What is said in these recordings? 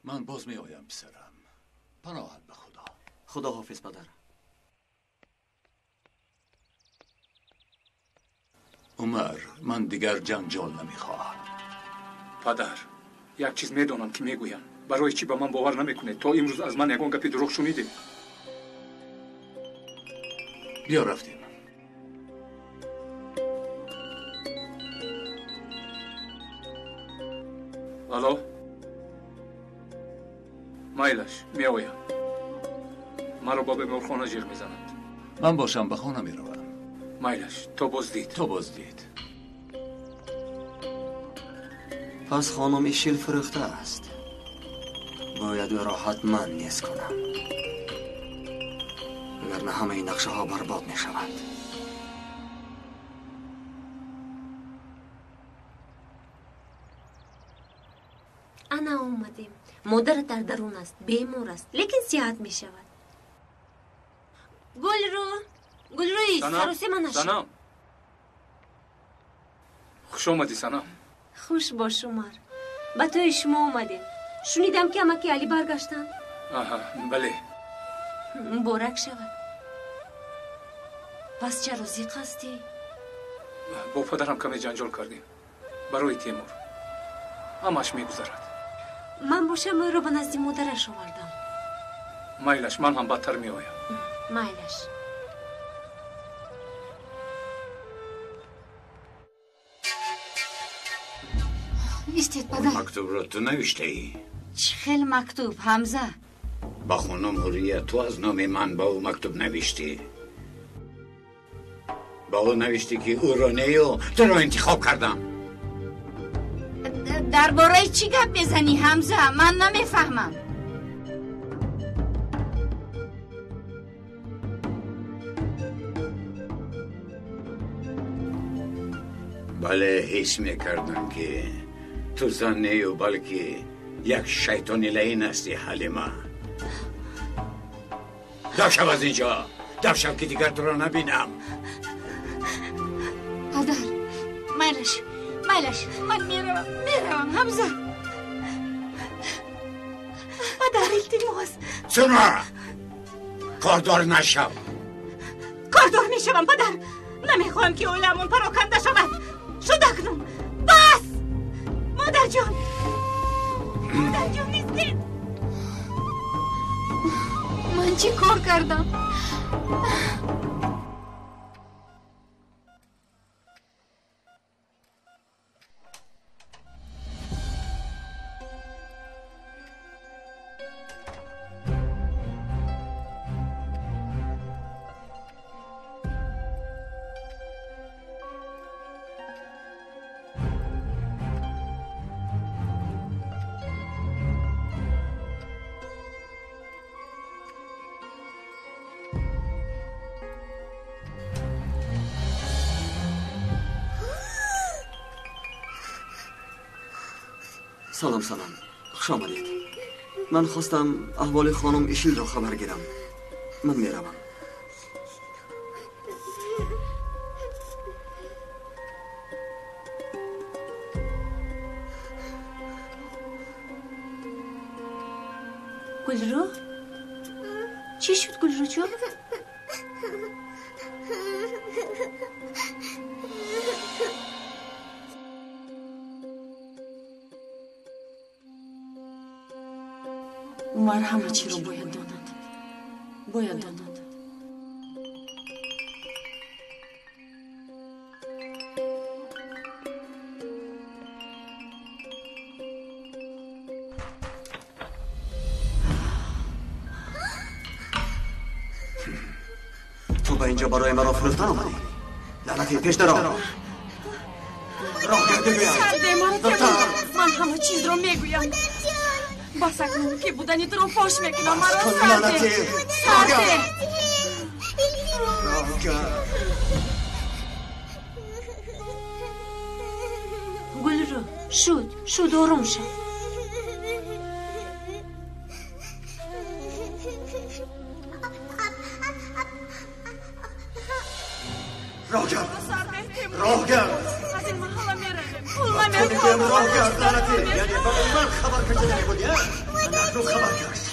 Ман боз меоям, писарам. Паноҳат ба Худо. Худо ҳофиз, падар. Умар, ман дигар ҷанҷол намехоҳам. Падар, як чиз медонам, ки мегӯям. Барои чӣ ба ман бовар намекунед? То имрӯз аз ман ягон гапи дурӯғ шунидед? Биё, рафтем. Алло, майлаш, меоям. Маро ба беморхона ҷиғ мезананд. Ман бошам, ба хона меравам. Майлаш, то боздид. То боздид. Пас хонум Ишил фурӯхта аст. Бояд ӯро ҳатман нез кунам, вагарна ҳамаи нақшаҳо барбод мешаванд. Ана омадем. Модарат дар дарун аст, бемор аст, лекин сиҳат мешавад. Гулрӯ, Гулрӯи, саросема нашав. Санам, хуш омадӣ, Санам. Хуш бош, Умар. Ба тӯи шумо омадем. Шунидам, ки амаки Али баргаштанд. Аҳа, бале. Муборак шавад. Пас чаро зиқ ҳастӣ? Бо падарам каме ҷанҷол кардем барои Темур. Ҳамааш мегузарад. Ман бошам, ӯро ба назди модараш овардам. Майлаш, ман ҳам бадтар меоям. Майлаш. Истед, падар. Мактубро ту навиштаӣ? Чӣ хел мактуб, Ҳамза? Ба хонум Ҳуррия ту аз номи ман ба ӯ мактуб навиштӣ. Ба ӯ навиштӣ, ки ӯро нею туро интихоб кардам. Дар бораи чӣ гап мезанӣ, Ҳамза? Ман намефаҳмам. Бале, ҳис мекардам, ки ту зан нею, балки як шайтони лаин ҳастӣ, Ҳалима. Дав шав аз инҷо, дав шав, ки дигар туро набинам. Падар, майлаш, майлаш, ман меравам, меравам, Ҳамза. Падар, илтимос. Суна, кордор нашав. Кордор мешавам, падар. Намехоҳам, ки оиламон пароканда шавад. Шуд акнун, бас. Модарҷон, модарҷон, истед. Ман чӣ кор кардам? Салом, салом, хуш омадед. Ман хостам аҳволи хонум Ишилро хабар гирам. Ман меравам. Гулрӯ, чӣ шуд, Гулрӯҷон? Умар ҳама чиро бояд донад. Бояд донад. Ту ба инҷо барои маро фурӯхтан омадӣ? Лаънатӣ, пеш даро. Роҳ гар, бигӯям. Ман ҳама чизро мегӯям. Бас акнун, ки будани туро фош мекунам. Маро сарде, сарде. Гулрӯ, шуд, шуд, ором шав. Роҳ гард, роҳ гард. Аз ин маҳалла меравем. Пул намехоҳам. Роҳ гард, лаънатӣ. Яъне ба ман хабар кашида мебудӣ, а? Зуд хабар гашт.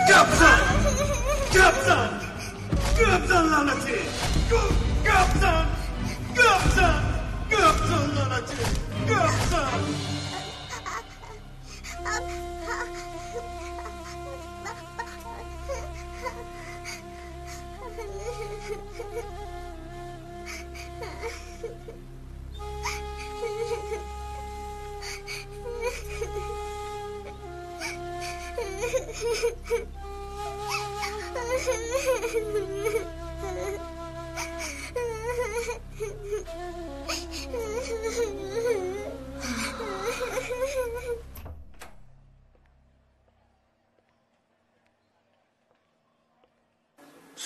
Гап зан! Гап зан! Гап зан, лаънатӣ! Гап зан! Гап зан! Гап зан, лаънатӣ! Гап зан!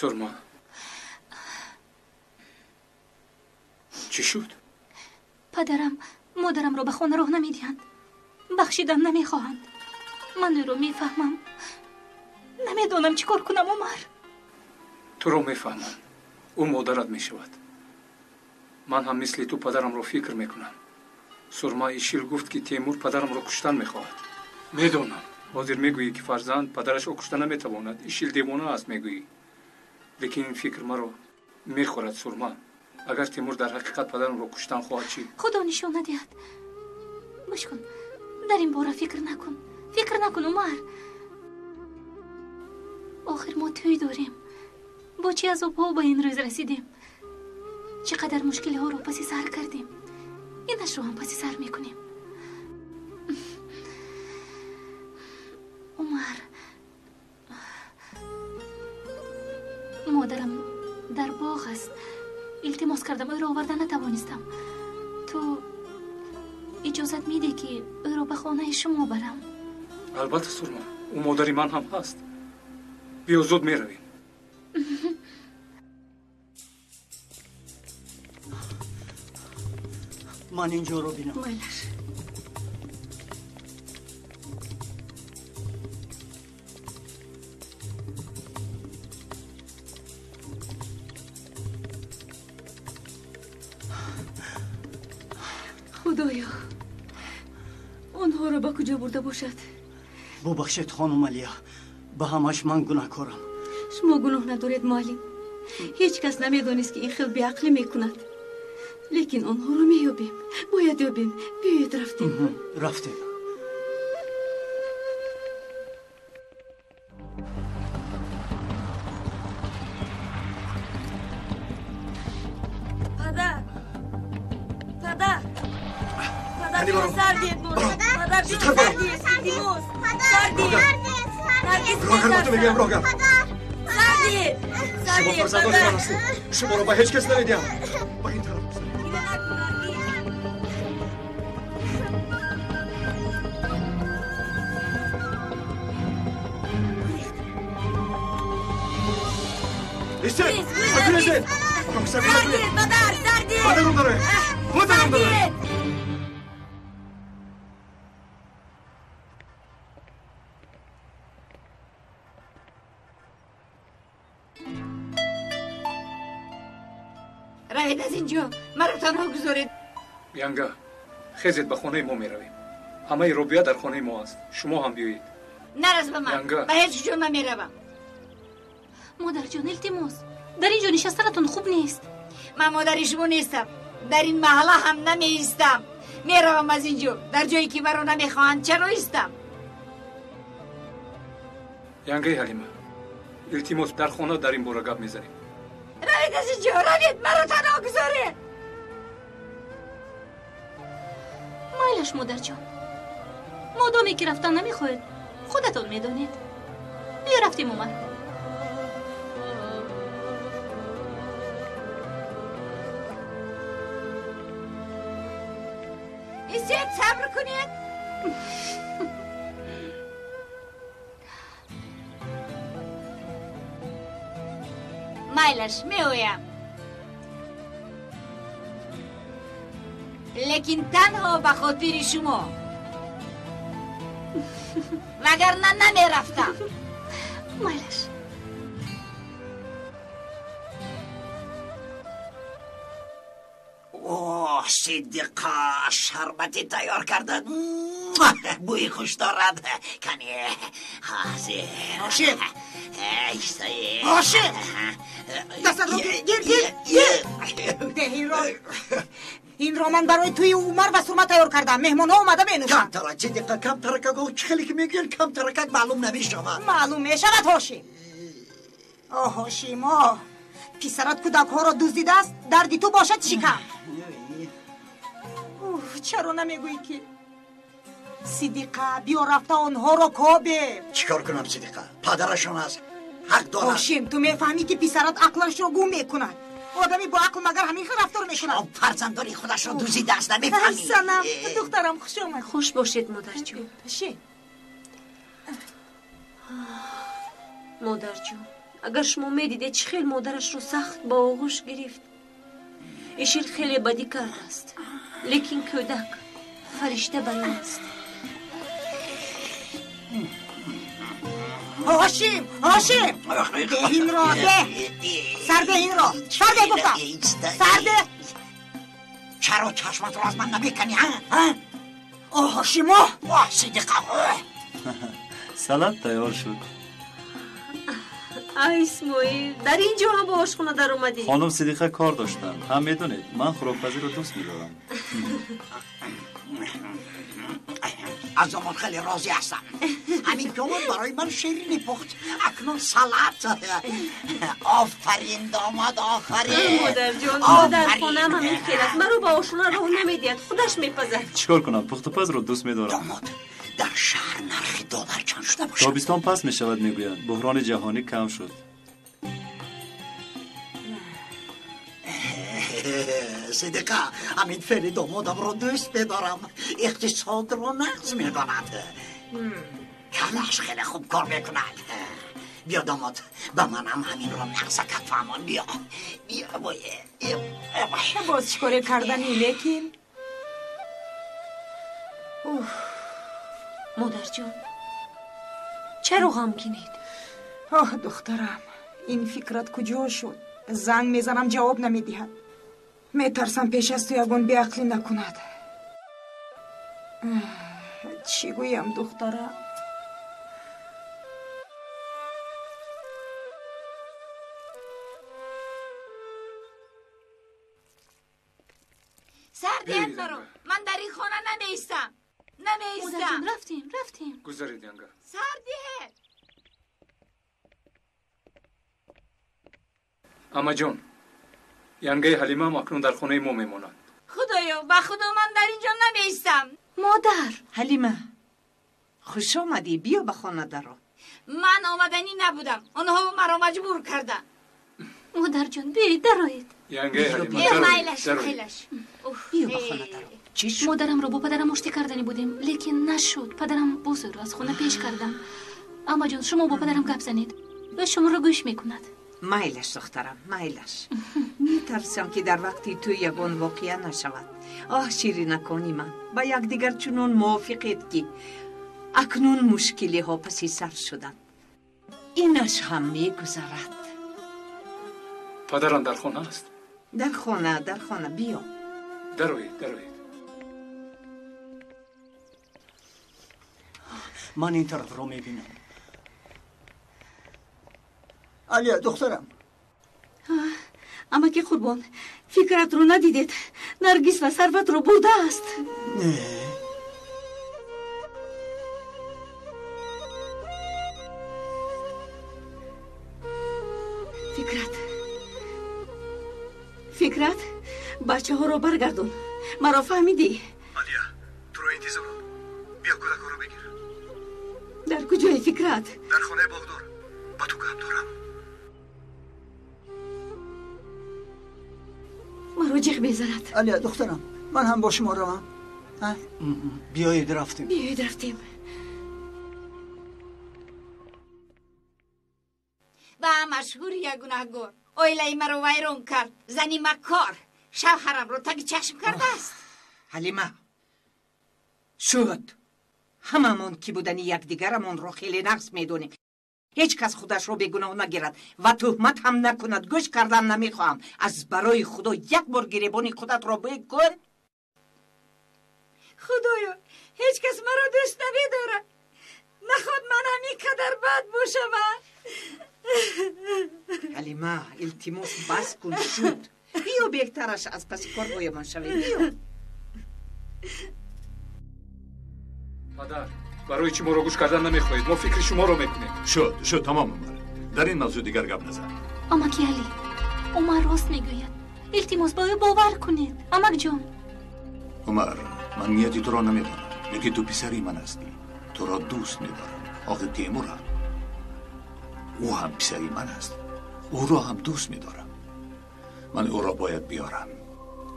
Сурма, чӣ шуд? Падарам модарамро ба хона роҳ намедиҳанд, бахшидан намехоҳанд. Ман ӯро мефаҳмам. Намедонам чӣ кор кунам, Умар. Туро мефаҳмам. Ӯ модарат мешавад. Ман ҳам мисли ту падарамро фикр мекунам. Сурма Ишил гуфт, ки Темур падарамро куштан мехоҳад. Медонам. Ҳозир мегӯӣ, ки фарзанд падарашро кушта наметавонад. Ишил девона аст, мегӯӣ. Лекин ин фикр маро мехӯрад, Сурма. Агар Темур дар ҳақиқат падарамро куштан хоҳад, чӣ? Худо нишон надиҳад. Гӯш кун, дар ин бора фикр накун. Фикр накун, Умар. Охир мо тӯй дорем. Бо чӣ азобҳо ба ин рӯз расидем? Чӣ қадар мушкилиҳоро паси сар кардем. Инашро ҳам паси сар мекунем. Умар, модарам дар боғ аст. Илтимос кардам, ӯро оварда натавонистам. Ту иҷозат медиҳӣ, ки ӯро ба хонаи шумо барам? Албатта, Сурма, ӯ модари ман ҳам ҳаст. Биё, зуд меравем. Ман инҷоро бинам. Майлаш. Худоё, онҳоро ба куҷо бурда бошад? Бубахшед, хонум Алия, ба ҳамаш ман гунаҳкорам. Шумо гуноҳ надоред, муаллим. Ҳеҷ кас намедонист, ки ин хел беақлӣ мекунад. Лекин онҳоро меёбем, бояд ёбем. Биёед, рафтем. Рафтем. Падар, падар, падар, сар диҳед моро. Падар, сар диҳед, илтимос. Сар диҳед. Роҳгар, ба ту мегӯям, роҳгар. Сар диҳед. Шумо фарзандони ман ҳастед. Шуморо ба ҳеҷ кас намедиҳам. Ба ин тараф. Истед! Гурезед! Сар диҳед, падар, сар диҳед. Падарам дароед! Падарам дароед! Равед аз ин ҷо, маро танҳо гузоред. Янга, хезед, ба хонаи мо меравем. Ҳамаи Робия дар хонаи мо аст. Шумо ҳам биёед. Нарас ба ман. Янга. Ба ҳеҷ ҷо намеравам. Модарҷон, илтимос, дар ин ҷо нишастанатон хуб нест. Ман модари шумо нестам. Дар ин маҳалла ҳам намеистам. Меравам аз ин ҷо. Дар ҷое ки маро намехоҳанд, чаро истам? Янгаи Ҳалима, илтимос, дар хона дар ин бора гап мезанем. Равед аз ин ҷо, равед, маро танҳо гузоред. Майлаш, модарҷон, модоме ки рафтан намехоҳед, худатон медонед. Биё, рафтем, Умар. Истед, сабр кунед. Майлаш, меоям. Лекин танҳо ба хотири шумо. Вагарна намерафтам. Майлаш. Ош! Сидиқа шарбати тайёр карда, бӯи хуш дорад. Кани ҳозир. Ҳошим! Ҳошим! Дастатро гир, гир, гир! Деҳ инро. Инро ман барои туи Умар ва Сурма тайёр кардам. Меҳмонҳо омада менӯшанд. Камтарак, Сидиқа, камтарак, чӣ хеле ки мегӯянд, камтаракак маълум намешавад. Маълум мешавад, Ҳошим. О, Ҳошим, о! Писарат кӯдакҳоро дуздидааст, дарди ту бошад шикам. Чаро намегӯӣ ки Сидиқа биё рафта онҳоро кобем? Чӣ кор кунам, Сидиқа? Падарашон аст, ҳақ дорад. Ҳошим, ту мефаҳмӣ ки писарат ақлашро гум мекунад. Одами бо ақл магар ҳамин хел рафтор мекунад? Фарзандони худашро дуздидааст, намефаҳмӣ? Санам, духтарам, хуш омад. Хуш бошед, модарҷон. Ши. Модарҷон, агар шумо медидед чӣ хел модарашро сахт ба оғӯш гирифт. Ишил хеле бадӣ кардааст, лекин кӯдак фаришта баён аст. Ҳошим, Ҳошим! Деҳ инро, деҳ! Сарде инро! Сарде гуфтам! Сарде! Чаро чашматро аз ман намеканӣ, ҳа? О, Ҳошимо! Оҳ, Сидиқа! Салат тайёр шуд. Ай, Исмоил, дар ин ҷо ҳам ба ошхона даромадӣ? Хонум Сидиқа кор доштанд. Ҳам медонед, ман хӯрокпазиро дӯст медорам. Аз домод хеле розӣ ҳастам. Ҳамин домод барои ман ширинӣ пухт. Акнун салат. Офарин, домод, офарин. Модарҷон, дар хонаам ҳамин хел аст. Маро ба ошхона роҳ намедиҳад, худаш мепазад. Чӣ кор кунам? Пухтупазро дӯст медорам. Домод, дар шаҳр нархи доллар чанд шуда бошад? Тобистон паст мешавад, мегӯянд. Буҳрони ҷаҳонӣ кам шуд. Сидиқа, ҳамин феъли домодамро дӯст медорам. Иқтисодро нағз медонад. Калаш хеле хуб кор мекунад. Биё, домод, ба манам ҳаминро нағзакат фаҳмон. Биё, биё. Боз чӣ коре карданӣ, лекин? Модарҷон, чаро ғамгинед? Оҳ, духтарам, ин фикрат куҷо шуд? Занг мезанам, ҷавоб намедиҳад. Метарсам пеш аз ту ягон беақлӣ накунад. Чӣ гӯям, духтарам? Сар диҳед маро, ман дар ин хона намеистам. Намеистам. Рафтем, рафтем. Гузаред, янга. Сар диҳед. Амаҷон, янгаи Ҳалимаам акнун дар хонаи мо мемонад. Худоё, ба худо ман дар ин ҷо намеистам. Модар! Ҳалима, хуш омадӣ, биё ба хона даро. Ман омаданӣ набудам, онҳо маро маҷбур карданд. Модарҷон, биёед, дароед. Янгаи Ҳалима, майлаш, майлаш. Биё ба хона даро. Чӣ шуд? Модарамро бо падарам оштӣ карданӣ будем, лекин нашуд. Падарам боз ӯро аз хона пеш кардам. Амаҷон, шумо бо падарам гап занед, ӯ шуморо гӯш мекунад. Майлаш, духтарам, майлаш. Метарсам ки дар вақти ту ягон воқеа нашавад. Оҳ, ширинакони ман, ба якдигар чунон мувофиқед ки акнун мушкилиҳо паси сар шуданд. Инаш ҳам мегузарад. Падарам дар хона аст? Дар хона, дар хона, биё. Дароед, дароед. Ман ин тарафро мебинам. Алия, духтарам. Амаки Қурбон, фикратро надидед. Наргиз ва Сарватро бурдааст. Не. Фикрат, Фикрат, бачаҳоро баргардон. Маро фаҳмидӣ? Алия, туро интизорам. Биё, кӯдакҳоро бигир. Дар куҷое, Фикрат? Дар хонаи боғдор. Ба ту гап дорам. Маро ҷиғ мезанад. Алия, духтарам, ман ҳам бо шумо равам. Биёед, рафтем. Биёед, рафтем. Ба машҳур як гунаҳгор оилаи маро вайрон кард. Зани маккор шавҳарамро таги чашм кардааст. Ҳалима, шуд. Ҳамамон ки будани якдигарамонро хеле нағз медонем. Ҳеҷ кас худашро бегуноҳ нагирад ва тӯҳмат ҳам накунад. Гӯш кардан намехоҳам. Аз барои худо як бор гиребони худатро бикун. шумо шавад. Ҳалима, илтимос, бас кун, шуд. Биё, беҳтараш аз паси корҳоямон шавем. Биё. Падар, барои чӣ моро гӯш кардан намехоҳед? Мо фикри шуморо мекунем. Шуд, шуд, тамом, Умар. Дар ин мавзӯъ дигар гап назан. Амаки Алӣ, Умар рост мегӯяд. Илтимос, ба ӯ бовар кунед, амакҷон. Умар, ман нияти туро намедонам, лекин ту писари ман ҳастӣ. Туро дӯст медорам. Охир Темур ҳам, ӯ ҳам писари ман аст. Ӯро ҳам дӯст медорам. Ман ӯро бояд биёрам.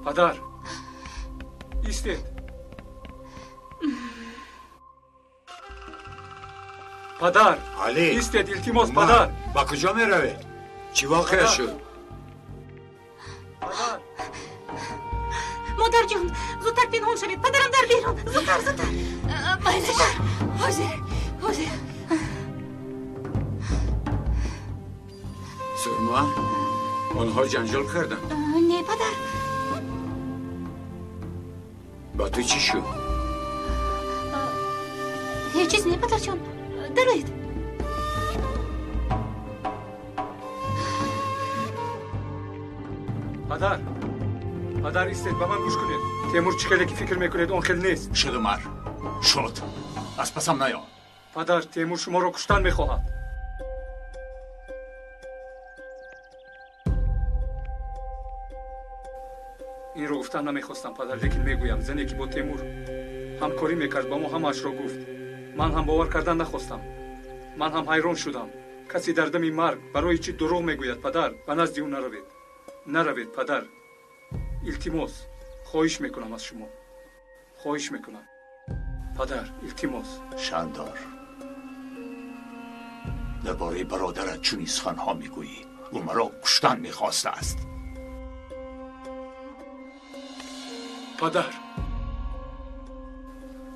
Падар, истед. Падар, Алӣ, истед, илтимос, падар. Ба куҷо меравед? Чӣ воқеа шуд? Модарҷон, зудтар пинҳон шавед, падарам дар берун. Зудтар, зудтар. Зудтар. Ҳозир, ҳозир. Сурма, онҳо ҷанҷол карданд? Не, падар. Ба ту чӣ шуд? Ҳеҷ чиз не, падарҷон. Дароед. Падар, падар, истед, ба ман гӯш кунед. Темур чӣ хеле ки фикр мекунед, он хел нест. Шуд, Умар, шуд. Аз пасам наё. Падар, Темур шуморо куштан мехоҳад. Инро гуфтан намехостам, падар, лекин мегӯям, зане ки бо Темур ҳамкорӣ мекард, ба мо ҳамаашро гуфт. Ман ҳам бовар кардан нахостам. Ман ҳам ҳайрон шудам. Касе дар дами марг барои чӣ дурӯғ мегӯяд, падар? Ба назди ӯ наравед. Наравед, падар. Илтимос, хоҳиш мекунам аз шумо. Хоҳиш мекунам. Падар, илтимос. Шандор, дар бораи бародарат чунин суханҳо мегӯӣ. Ӯ маро куштан мехостааст. Падар.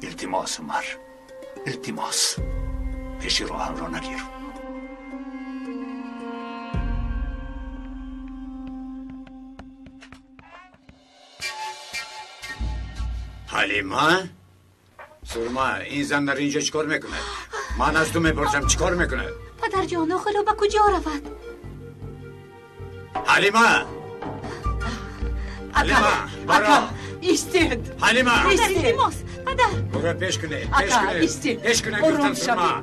Илтимос, Умар, илтимос. Пеши роҳамро нагир. Ҳалима? Сурма, ин зан дар инҷо чӣ кор мекунад? Ман аз ту мепурсам, чӣ кор мекунад? Падарҷон, охир ӯ ба куҷо равад? Ҳалима! Ҳалима, баро! Истед! Ҳалима! Илтимос, падар! Ӯро пеш кунед, пеш кунед! Истед! Пеш кунед, гуфтам, Сурма!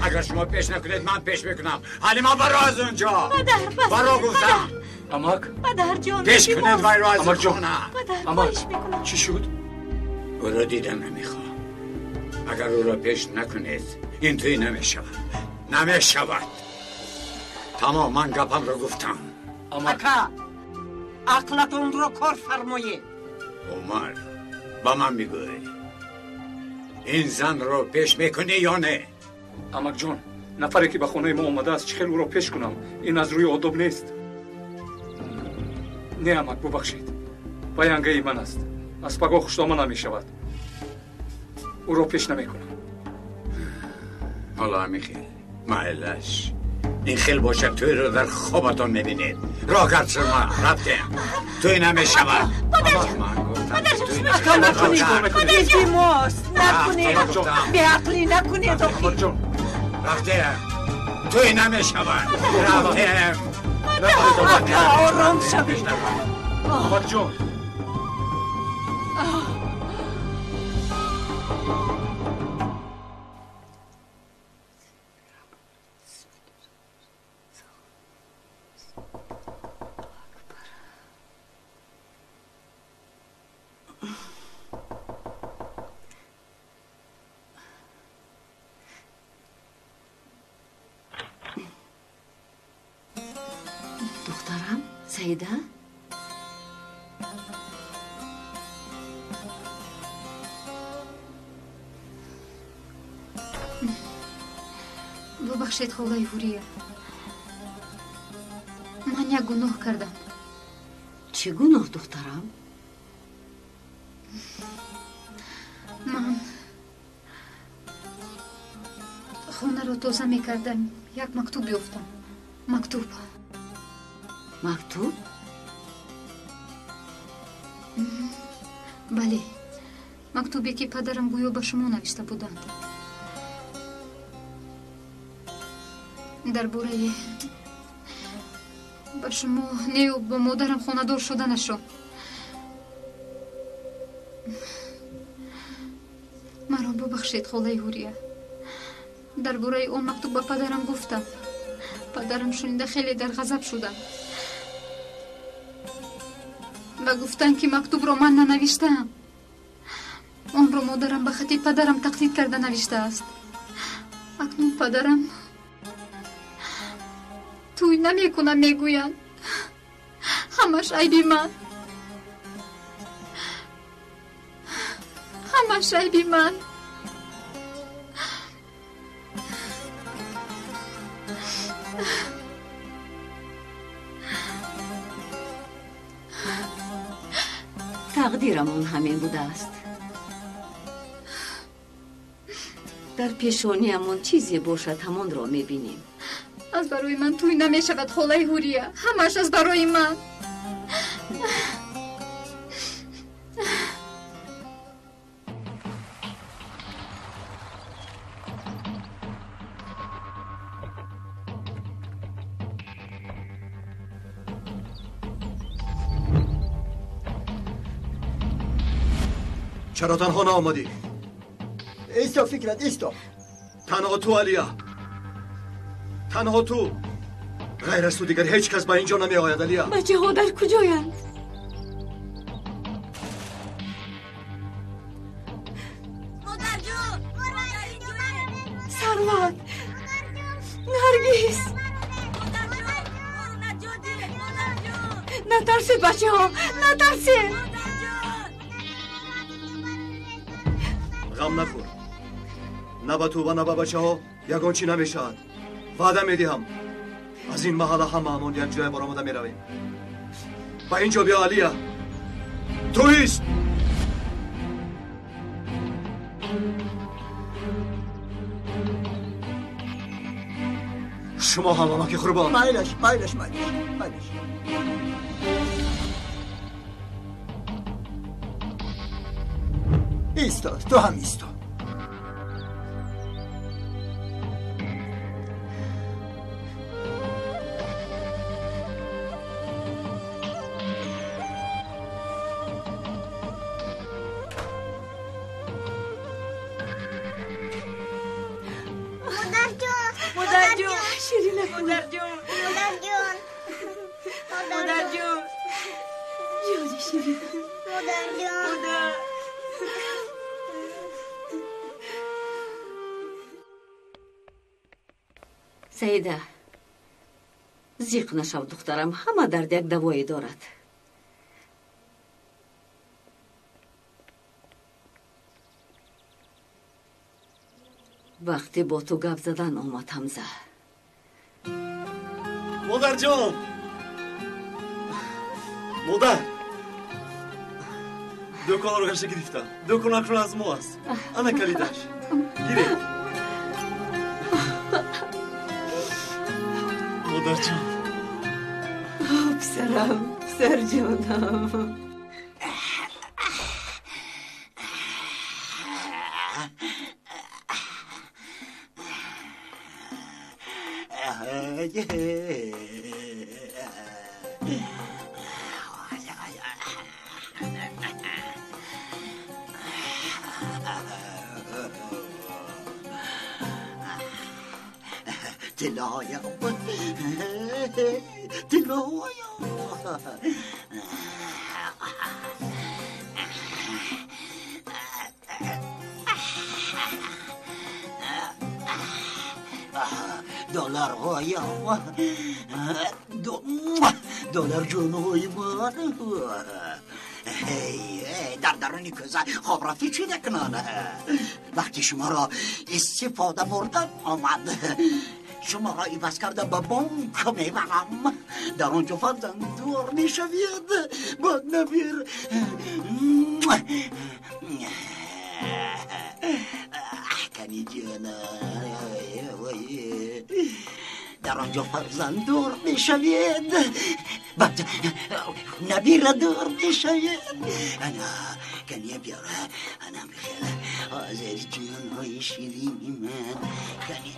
Агар шумо пеш накунед, ман пеш мекунам. Ҳалима, баро аз он ҷо! Падар, бас! Баро гуфтам! Амак? Падарҷон, пеш кунед вайро аз ин хона! Падар, хоҳиш мекунам. Чӣ шуд? Ӯро дидан намехоҳам. Агар ӯро пеш накунед, ин тӯй намешавад. Намешавад. Тамом, ман гапамро гуфтам. Ака, ақлатонро кор фармоед. Умар, ба ман мегӯй, ин занро пеш мекунӣ ё не? Амакҷон, нафаре ки ба хонаи мо омадааст, чӣ хел ӯро пеш кунам? Ин аз рӯи одоб нест. Не, амак, бубахшед. Вай ангаи ман аст. Аз пагоҳ хушдома намешавад. Ӯро пеш намекунам. Ҳоло ҳамин хел майлаш. Ин хел бошад, тӯйро дар хобатон мебинед. Роҳ кард, Сурма, рафтем. Тӯй намешавад. Ака, накунед, илтимос, накунед, беақлӣ накунед. Охир рафтем, тӯй намешавад. Рафтем. Ака, ором шавед. Амакҷон. Духтарам, Саида? Бубахшед, холаи Ҳурия, ман як гуноҳ кардам. Чӣ гуноҳ, духтарам? Ман хонаро тоза мекардам, як мактуб ёфтам. Мактуб. Мактуб? Бале, мактубе ки падарам гӯё ба шумо навишта буданд. Дар бораи ба шумо нею бо модарам хонадор шуданашро. Маро бубахшед, холаи Ҳурия. Дар бораи он мактуб ба падарам гуфтам. Падарам шунида хеле дар ғазаб шуданд ва гуфтанд, ки мактубро ман нанавиштаам. Онро модарам ба хати падарам тақлид карда навиштааст. Акнун падарам тӯй намекунам мегӯянд. Ҳамаш айби ман, ҳамаш айби ман. Тақдирамон ҳамин будааст. Дар пешониямон чизе бошад, ҳамонро мебинем. Аз барои ман тӯй намешавад, холаи Ҳурия. Ҳамаш аз барои ман. Чаро танҳо наомадӣ? Исто, Фикрат, исто. Танҳо ту, Алия, танҳо ту. Ғайр аз ту дигар ҳеҷ кас ба ин ҷо намеояд, Алия. Бачаҳо дар куҷоянд? Сарват, Наргиз, натарсед, бачаҳо, натарсед. Ғам нахӯр. На ба ту ва на ба бачаҳо ягон чӣ намешавад. Ваъда медиҳам, аз ин маҳалла ҳамаамон якҷоя баромада меравем. Ба ин ҷо биё, Алия. Ту ист. Шумо ҳам, амаки Қурбон. Майлаш, майлаш, майлаш, майлаш. Исто, ту ҳам исто. Саида, зиқ нашав, духтарам, ҳама дард як давое дорад. Вақте бо ту гап задан омад Ҳамза. Модарҷон, модар, дӯконро гашта гирифтам. Дӯкон акнун аз мо аст. Ана калидаш, гиред. Модарҷон. Писарам, писарҷонам. Тилоям, тилоям. Долларҳоям, долларҷонҳои ман. Дар даруни кӯза хоб рафтӣ, чӣ накунон? Вақти шуморо истифода бурдан омад. Шуморо иваз карда ба бонк мебарам. Дар он ҷо фарзанддор мешавед. Бад набир. Кани ҷона, дар он ҷо фарзанддор мешавед. Бад набирадор мешавед. Ана кани биёра, ана бихел ҳозир ҷонҳои ширини ман. Кани.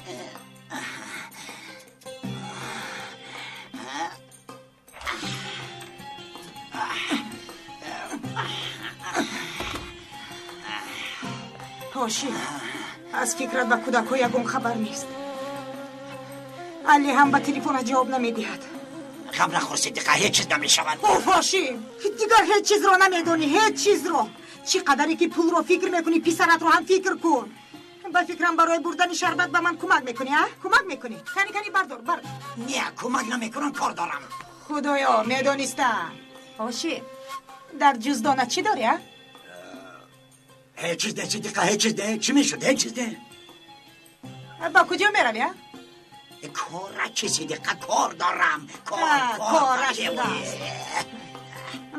Ҳошим, аз фикрат ба кӯдакҳо ягон хабар нест. Али ҳам ба телефона ҷавоб намедиҳад. Ғам нахӯр, Сидиқа, ҳеҷ чиз намешавад. Уф, Ҳошим, дигар ҳеҷ чизро намедонӣ, ҳеҷ чизро. Чӣ қадаре ки пулро фикр мекунӣ, писаратро ҳам фикр кун. Ба фикрам барои бурдани шарбат ба ман кӯмак мекунӣ, а? Кӯмак мекунӣ? Кани, кани, бардор, бардор. Не, кӯмак намекунам, кор дорам. Худоё, медонистам. Ҳошим, дар ҷуздона чӣ дорӣ, а? Ҳеҷ чиз не, Сидиқа, ҳеҷ чиз не. Чӣ мешуд? Ҳеҷ чиз не. Ба куҷо меравӣ, а? Кора чӣ, Сидиқа, кор дорам. Кор, кора шудааст.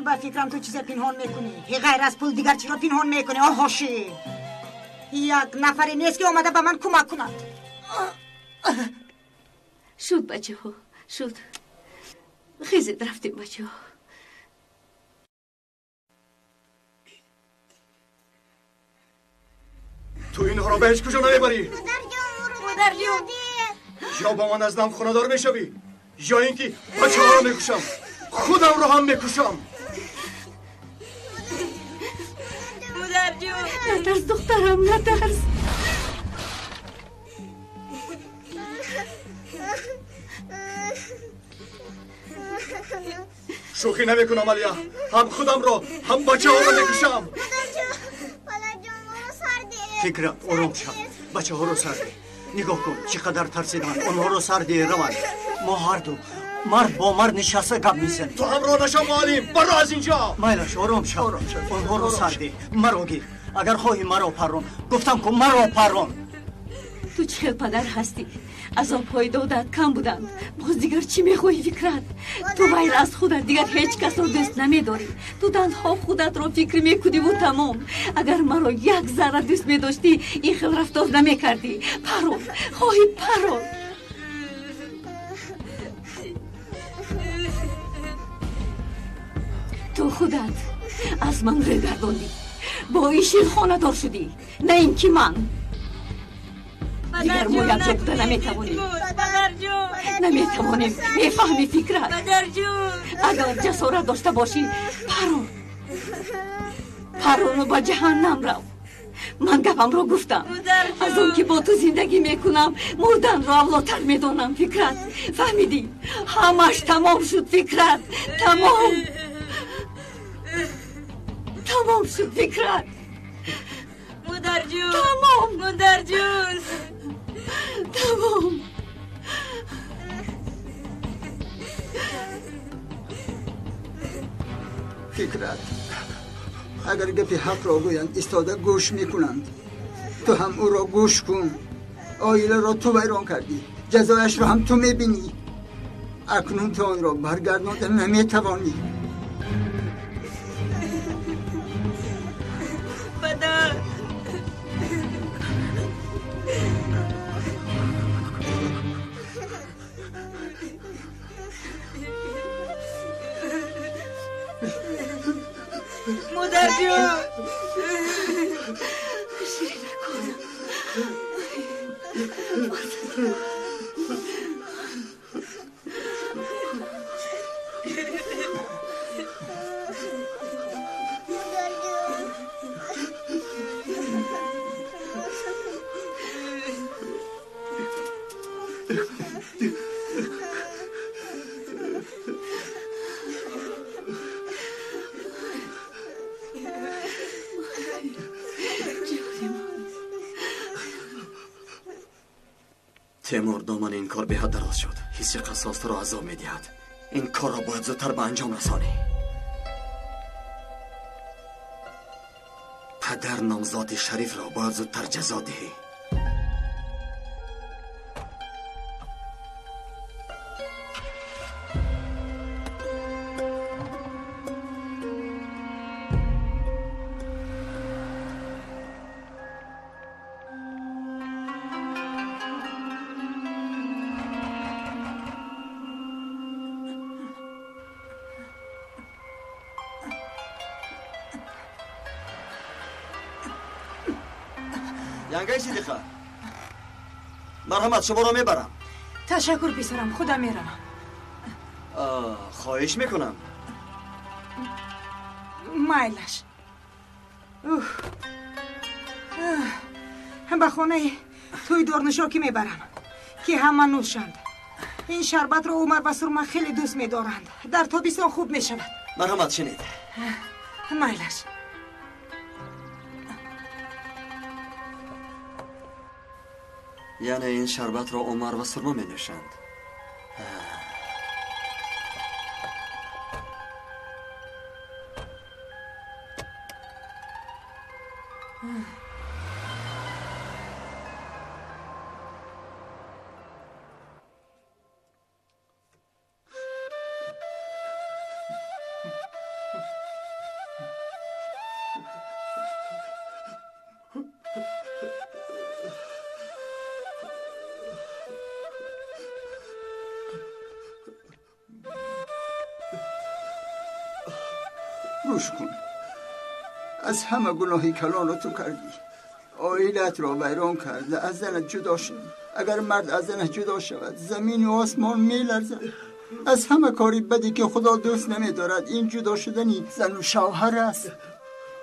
Ба фикрам ту чизе пинҳон мекунӣ. Ғайр аз пул дигар чиро пинҳон мекунӣ, о Ҳошим? Як нафаре нест ки омада ба ман кӯмак кунад. Шуд, бачаҳо, шуд. Хезед, рафтем, бачаҳо. Ту инҳоро ба ҳеҷ куҷо намебарӣ. Модарҷон, ё ба ман аз нав хонадор мешавӣ, ё ин ки бачаҳоро мекушам, худамро ҳам мекушам. Модарҷон, натарс, духтарам, натарс. Шӯхӣ намекунам, Алия, ҳам худамро ҳам бачаҳоро мекушам. Фикрат, ором шав, бачаҳоро сар деҳ. Нигоҳ кун, чӣ қадар тарсиданд. Онҳоро сар деҳ, раванд. Мо ҳарду мард бо мард нишаста гап мезанем. Ту ҳамроҳ нашав, муаллим, баро аз инҷо. Майлаш, ором шав, онҳоро сар деҳ, маро гир. Агар хоҳӣ маро паррон. Гуфтам ку маро паррон. Ту чӣ хел падар ҳастӣ? Азобҳои додат кам буданд, боз дигар чӣ мехоҳӣ, Фикрат? Ту ғайр аз худат дигар ҳеҷ касро дӯст намедорӣ. Ту танҳо худатро фикр мекуниву тамом. Агар маро як зарра дӯст медоштӣ, ин хел рафтор намекардӣ. Парон, хоҳӣ парон. Ту худат аз ман рӯ гардондӣ, бо ишил хонадор шудӣ, на ин ки ман. Дигар мо якҷо буда наметавонем. Наметавонем, мефаҳмӣ, Фикрат? Агар ҷасорат дошта бошӣ, парон, парону ба ҷаҳаннам рав. Ман гапамро гуфтам. Аз он ки бо ту зиндагӣ мекунам, мурданро авлотар медонам, Фикрат. Фаҳмидӣ? Ҳамаш тамом шуд, Фикрат, тамом, тамом шуд, Фикрат. Модарҷон, тамом, модарҷон, тамом. Фикрат, агар гапи ҳақро гӯянд, истода гӯш мекунанд. Ту ҳам ӯро гӯш кун. Оиларо ту вайрон кардӣ, ҷазояшро ҳам ту мебинӣ. Акнун ту онро баргардонда наметавонӣ. Падар, модарҷон, ширинаконам. Темур, домани ин кор беҳад дароз шуд. Ҳисси қассос туро азоб медиҳад. Ин корро бояд зудтар ба анҷом расонӣ. Падар номзоди шарифро бояд зудтар ҷазо диҳӣ. Янгаи Сидиқа, марҳамат, шуморо мебарам. Ташаккур, писарам, худам меравам. Хоҳиш мекунам. Майлаш. Ба хонаи тӯй дорнушокӣ мебарам, ки ҳама нӯшанд. Ин шарбатро Умар ва Сурма хеле дӯст медоранд. Дар тобистон хуб мешавад. Марҳамат, шинед. Майлаш. Яъне ин шарбатро Умар ва Сурма менӯшанд. گوش کن، از همه گناهی کلان رو تو کردی. عائلت را ویران کرده، از زنت جدا شدی. اگر مرد از زنش جدا شود زمین و آسمان میلرزد. از همه کاری بدی که خدا دوست نمیدارد این جدا شدنی زن و شوهر است.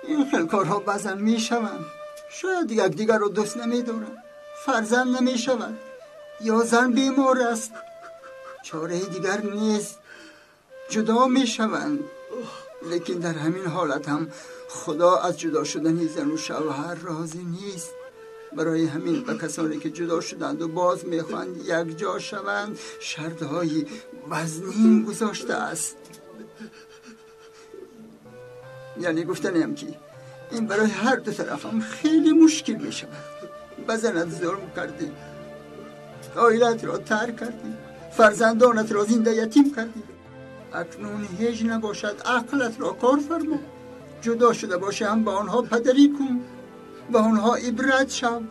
این خیل کارها بعضا میشوند. شاید یکدیگر رو دوست نمیدارند، فرزند نمیشود، یا زن بیمار است، چاره دیگر نیست، جدا میشوند. لیکن در همین حالت هم خدا از جدا شدن زن و شوهر راضی نیست. برای همین به کسانی که جدا شدند و باز میخواهند یک جا شوند شرطهای وزنین گذاشته است. یعنی گفتنیم که این برای هر دو طرف هم خیلی مشکل میشود. به زنت ظلم کردی، عائلت را ترک کردی، فرزندانت را زنده یتیم کردی. اکنون هیچ نباشد عقلت را کار فرما. جدا شده باشه هم با آنها پدری کن، با آنها عبرت شو،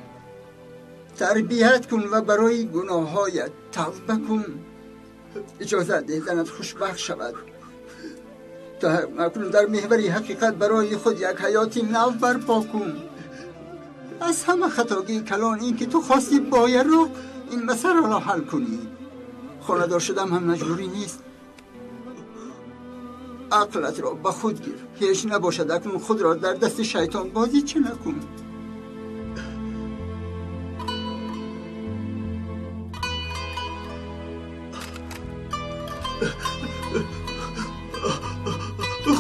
تربیت کن و برای گناهایت توبه کن. اجازه ده زنت خوشبخت شود تا اکنون در محور حقیقت برای خود یک حیات نو برپا کن. از همه خطاگی کلان این که تو خواستی باید رو این مسئله را حل کنی. خانه‌دار شدن هم مجبوری نیست. عقلت را به خود گیر. هیچ نباشد اکنون خود را در دست شیطان بازی چه نکن.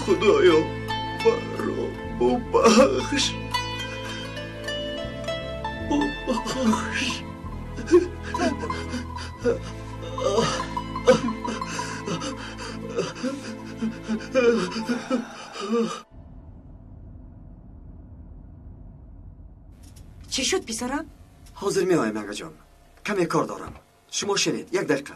خدایا مرا ببخش، ببخش. چی شد پسرم؟ حاضر می آیم آقا جان، کمی کار دارم. شما شنید یک دقیقه.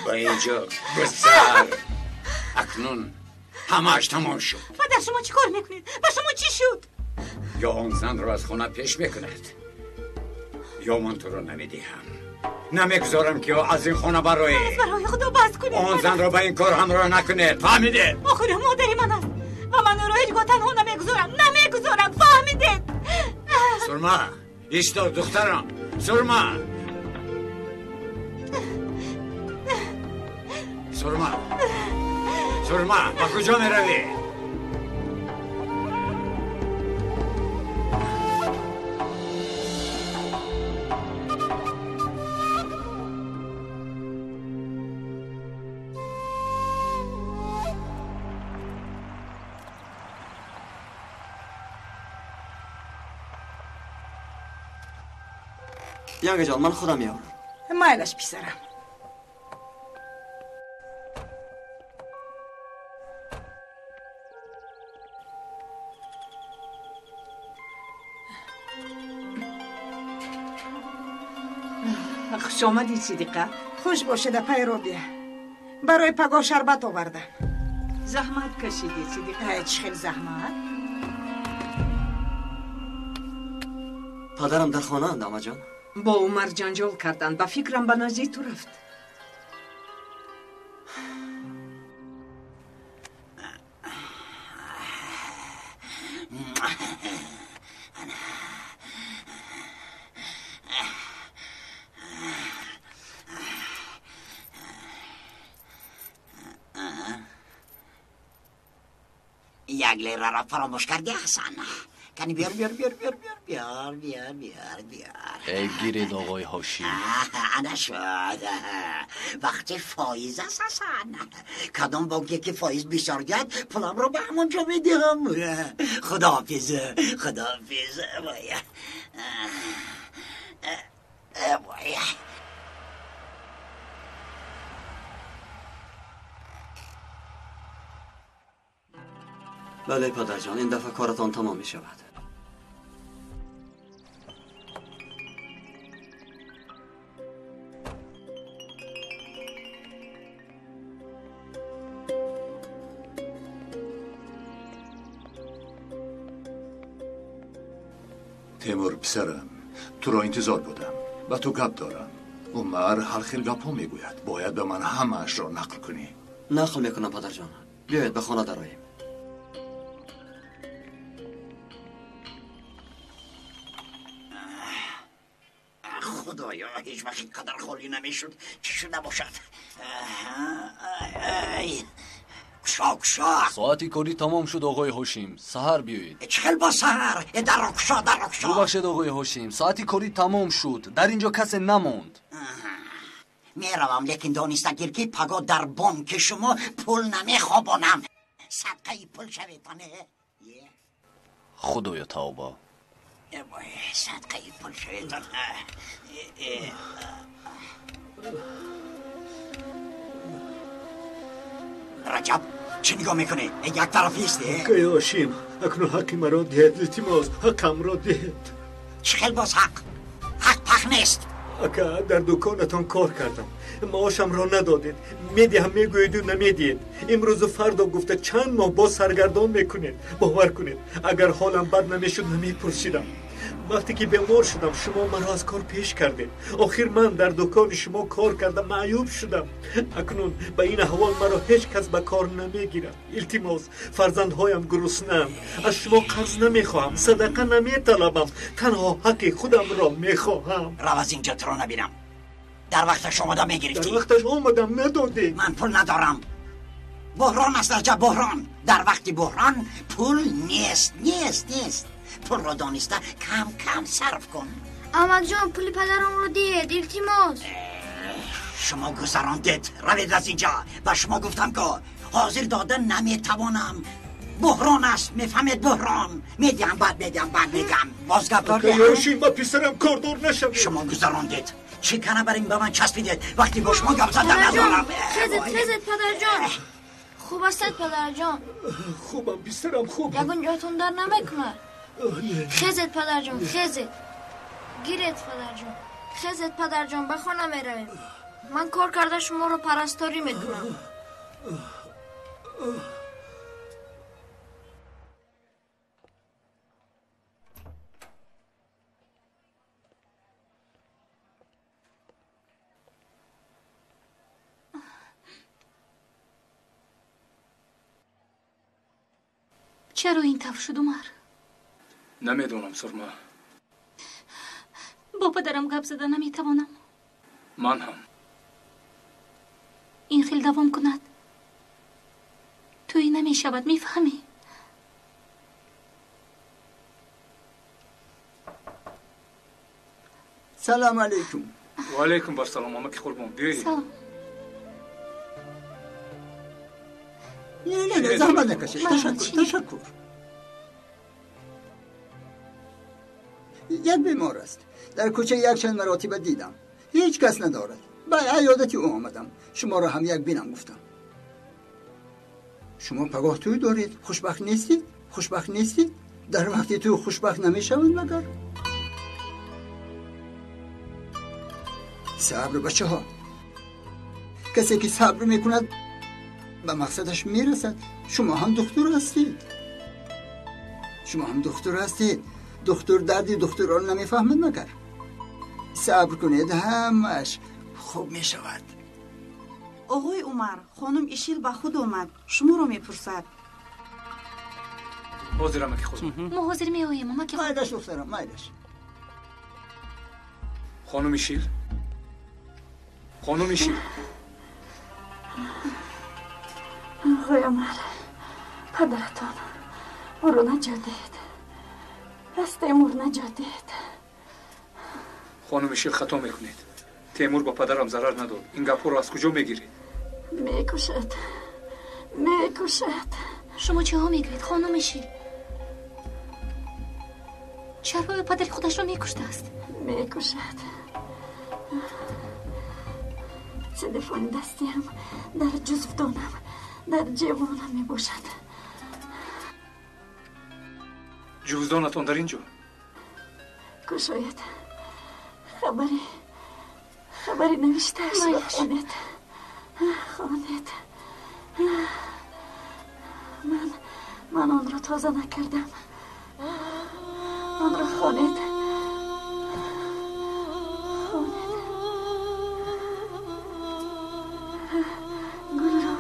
با اینجا گذر. اکنون همهش تمام شد. پدر شما چی کار میکنید؟ با شما چی شد؟ یا آن زن رو از خانه پیش میکند یا من تو رو نمیدهم. نمیگذارم که از این خانه برای از برای خدا بس کنید. آن زن رو به این کار همراه نکنید، فهمیدید؟ آخر مادری من است و من او را هیچگاه تنها نمیگذارم، نمیگذارم، فهمیدید؟ سرما ایستا دخترم، سرما، سرما، سرما، با کجا می روی؟ ینگه جان من خودم میارم. مایلش پسرم. خوش آمدی صدیقه. خوش باشه پای رابیه. برای پگاه شربت آوردم. زحمت کشیدی صدیقه. چه خیلی زحمت. پدرم در خانه اند عمه جان. با عمر جنجال کردند. به فکرم به نزدی تو رفت. Як лираро фаромӯш кардӣ, Ҳасан. Кани биёр, биёр, биёр, биёр, биёр, биёр, биёр, биёр, биёр. Эй, гиред, оғои Ҳошим. Ана шуд. Вақти фоиз аст, Ҳасан. Кадом бонке ки фоиз бисёр диҳад, пуламро ба ҳамон ҷо медиҳам. Худоҳофиз, худоҳофиз. Вой. Вой. Бале, падарҷон, ин дафъа коратон тамом мешавад. Темур, писарам, туро интизор будам. Ба ту гап дорам. Умар ҳар хел гапҳо мегӯяд. Бояд ба ман ҳамаашро нақл кунӣ. Нақл мекунам, падарҷон. Биёед ба хона дароем. Худоё, ҳеҷ вақт ин қадар холӣ намешуд. Чӣ шуда бошад? Кушо, кушо. Соати корӣ тамом шуд, оғои Ҳошим. Саҳар биёед. Чӣ хел бо саҳар? Дарро кушо, дарро кушо. Бубахшед, оғои Ҳошим, соати корӣ тамом шуд. Дар ин ҷо касе намонд. Меравам, лекин дониста гир, ки паго дар бонки шумо пул намехобонам. Садқаи пул шаветоне. Худоё, тавба. Садқаи пул шаветон. Раҷаб, чӣ нигоҳ мекунӣ? Як тарафист. Акаи Ҳошим, акнун ҳаққи маро диҳед, илтимос, ҳаққамро диҳед. Чӣ хел боз ҳақ? Ҳақ пах нест. Ака, дар дуконатон кор кардам, маошамро надодед. Медиҳам мегӯеду намедиҳед. Имрӯзу фардо гуфта чанд моҳ боз саргардон мекунед. Бовар кунед, агар ҳолам бад намешуд, намепурсидам. Вақте ки бемор шудам, шумо маро аз кор пеш кардед. Охир ман дар дукони шумо кор карда маъюб шудам. Акнун ба ин аҳвол маро ҳеҷ кас ба кор намегирад. Илтимос, фарзандҳоям гуруснаанд. Аз шумо қарз намехоҳам, садақа наметалабам, танҳо ҳаққи худамро мехоҳам. Рав аз инҷо, туро набинам. Дар вақташ омада мегирифтӣ. Дар вақташ омадам, надодед. Ман пул надорам. Буҳрон аст, Раҷаб, буҳрон. Дар вақти буҳрон пул нест, нест, нест. Пулро дониста кам кам сарф кун. Амакҷон, пули падарамро диҳед, илтимос. Шумо гузарондед. Равед аз инҷо. Ба шумо гуфтам, ки ҳозир дода наметавонам. Буҳрон аст, мефаҳмед, буҳрон. Медиҳам, баъд медиҳам, баъд медиҳам. Боз гап доред? Ҳошим, ба писарам кордор нашавед. Шумо гузарондед. Чӣ кана бар ин ба ман часпидед? Вақте бо шумо гап задан надорам. Хезед, хезед, падарҷон. Хуб ҳастед, падарҷон? Хубам, писарам, хубам. Ягон ҷоятон дар намекунад? Хезед, падарҷон, хезед. Гиред, падарҷон. Хезед, падарҷон, ба хона меравем. Ман кор карда шуморо парасторӣ мекунам. Чаро ин тавр шуд, Умар? Намедонам, Сурма. Бо падарам гап зада наметавонам. Ман ҳам. Ин хел давом кунад, тӯй намешавад, мефаҳмӣ? Салом алейкум. Ва алейкум барсалом, амаки Қурбон, биёед. Салом. Не, не, не, заҳмат накашед. Ташаккур, ташаккур. Як бемор аст. Дар кӯча якчанд маротиба дидам. Ҳеҷ кас надорад. Ба аёдати ӯ омадам. Шуморо ҳам як бинам гуфтам. Шумо пагоҳ тӯй доред, хушбахт нестед? Хушбахт нестед? Дар вақти тӯй хушбахт намешаванд магар? Сабр, бачаҳо. Касе ки сабр мекунад, ба мақсадаш мерасад. Шумо ҳам духтур ҳастед. Шумо ҳам духтур ҳастед. Духтур дарди духтурро намефаҳмад магар? Сабр кунед, ҳамааш хуб мешавад. Оғои Умар, хонум Ишил ба худ омад, шуморо мепурсад. Ҳозир, амаки Қурбон. Мо ҳозир меоем, амаки. Майлаш, духтарам, майлаш. Хонум Ишил, хонум Ишил. Оғои Умар, падаратон Ӯро наҷот диҳед. Аз Темур наҷот диҳед. Хонум Ишил, хато мекунед. Темур ба падарам зарар надод. Ин гапҳоро аз куҷо мегиред? Мекушад. Мекушад. Шумо чиҳо мегӯед, хонум Ишил? Чаро ӯ падари худашро мекуштааст? Мекушад. Телефони дастиам дар ҷузвдонам, дар ҷевонам мебошад. Ҷуздонатон дар ин ҷо? Кушоед. Хабари навиштаашро хонед. Хонед. Ман онро тоза накардам. Онро хонед. Хонед. Гулрӯ.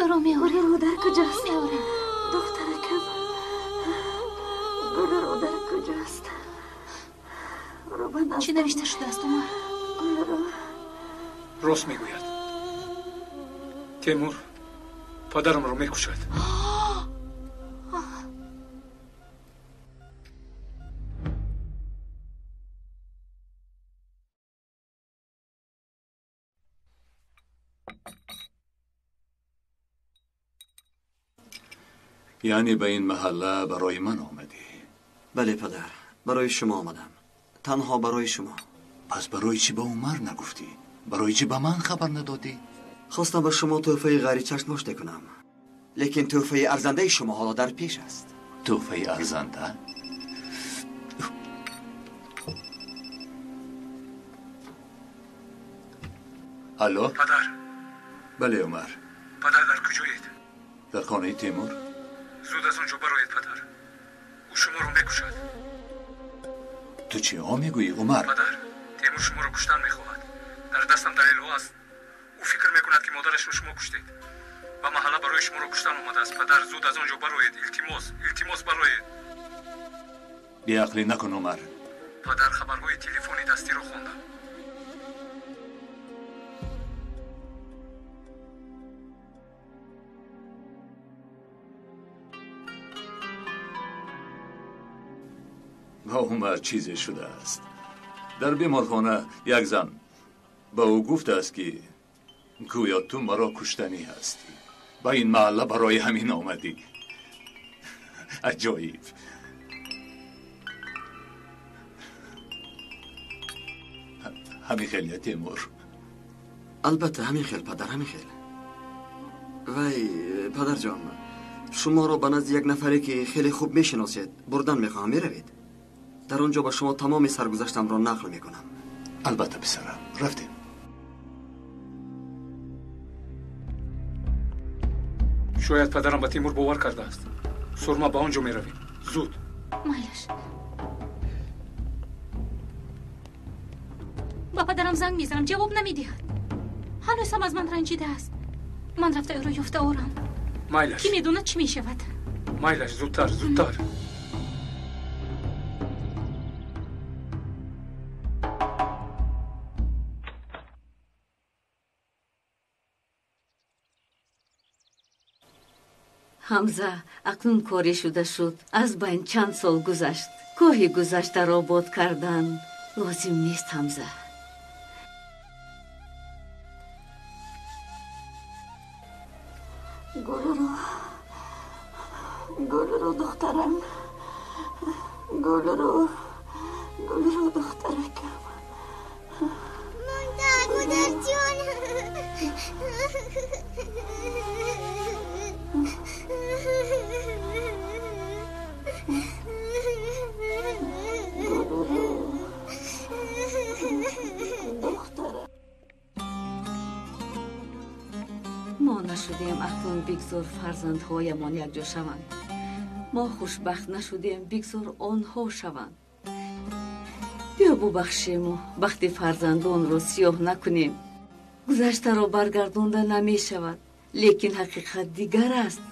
Ӯро меорем. Гулрӯ дар куҷост? Меорем. Духтаракам. Гулрӯ дар куҷост? Чӣ навишта шудааст, Умар? Гулрӯ. Рост мегӯяд. Темур падарамро мекушад. Яъне ба ин маҳалла барои ман омадӣ? Бале, падар, барои шумо омадам. Танҳо барои шумо. Пас барои чӣ ба Умар нагуфтӣ? Барои чӣ ба ман хабар надодӣ? Хостам ба шумо тӯҳфаи ғайричашмдоште кунам, лекин тӯҳфаи арзандаи шумо ҳоло дар пеш аст. Тӯҳфаи арзанда? Алло? Падар. Бале, Умар. Падар, дар куҷоед? Дар хонаи Темур. Зуд аз он ҷо бароед, падар. Ӯ шуморо мекушад. Ту чиҳо мегӯӣ, Умар? Падар, Темур шуморо куштан мехоҳад. Дар дастам далелҳо аст. Ӯ фикр мекунад, ки модарашро шумо куштед. Ба маҳалла барои шуморо куштан омадааст. Падар, зуд аз он ҷо бароед. Илтимос, илтимос, бароед. Беақлӣ накун, Умар. Падар, хабарҳои телефони дастиро хондам. Ба Умар чизе шудааст. Дар беморхона як зан ба ӯ гуфтааст, ки гӯё ту маро куштанӣ ҳастӣ. Ба ин маҳалла барои ҳамин омадӣ. Аҷоиб. Ҳамин хел я, Темур? Албатта, ҳамин хел, падар, ҳамин хел. Вай, падарҷон, шуморо ба назди як нафаре, ки хеле хуб мешиносед, бурдан мехоҳам. Меравед? Дар он ҷо ба шумо тамоми саргузаштамро нақл мекунам. Албатта, писарам, рафтем. Шояд падарам ба Темур бовар кардааст. Сурма, ба он ҷо меравем. Зуд. Майлаш. Ба падарам занг мезанам, ҷавоб намедиҳад. Ҳанӯз ҳам аз ман ранҷидааст. Ман рафта ӯро ёфта орам. Майлаш. Кӣ медонад, чӣ мешавад? Майлаш, зудтар, зудтар. Ҳамза, акнун корӣ шуда шуд. Аз байн чанд сол гузашт. Коҳи гузаштаро бод кардан лозим нест, Ҳамза. Гулрӯ, Гулрӯ, духтарам. Гулрӯ, Гулрӯ, духтаракам. Модарҷон. Мо нашудем, акнун бигзор фарзандҳоямон якҷо шаванд. Мо хушбахт нашудем, бигзор онҳо шаванд. Биё бубахшему бахти фарзандонро сиёҳ накунем. Гузаштаро баргардонда намешавад, лекин ҳақиқат дигар аст.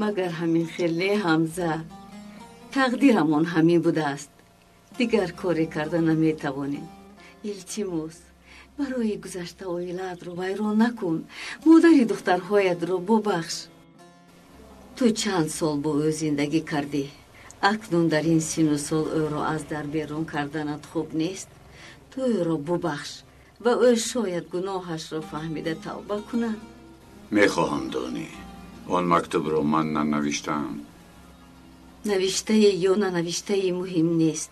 Магар ҳамин хел не, Ҳамза? Тақдирамон ҳамин будааст. Дигар коре карда наметавонем. Илтимос, барои гузашта оилаатро вайрон накун. Модари духтарҳоятро бубахш. Ту чанд сол бо ӯ зиндагӣ кардӣ. Акнун дар ин сину сол ӯро аз дар берун карданат хуб нест. Ту ӯро бубахш ва ӯ шояд гуноҳашро фаҳмида тавба кунад. Мехоҳам донӣ, он мактубро ман нанавиштаам. Навиштае ё нанавиштае муҳим нест.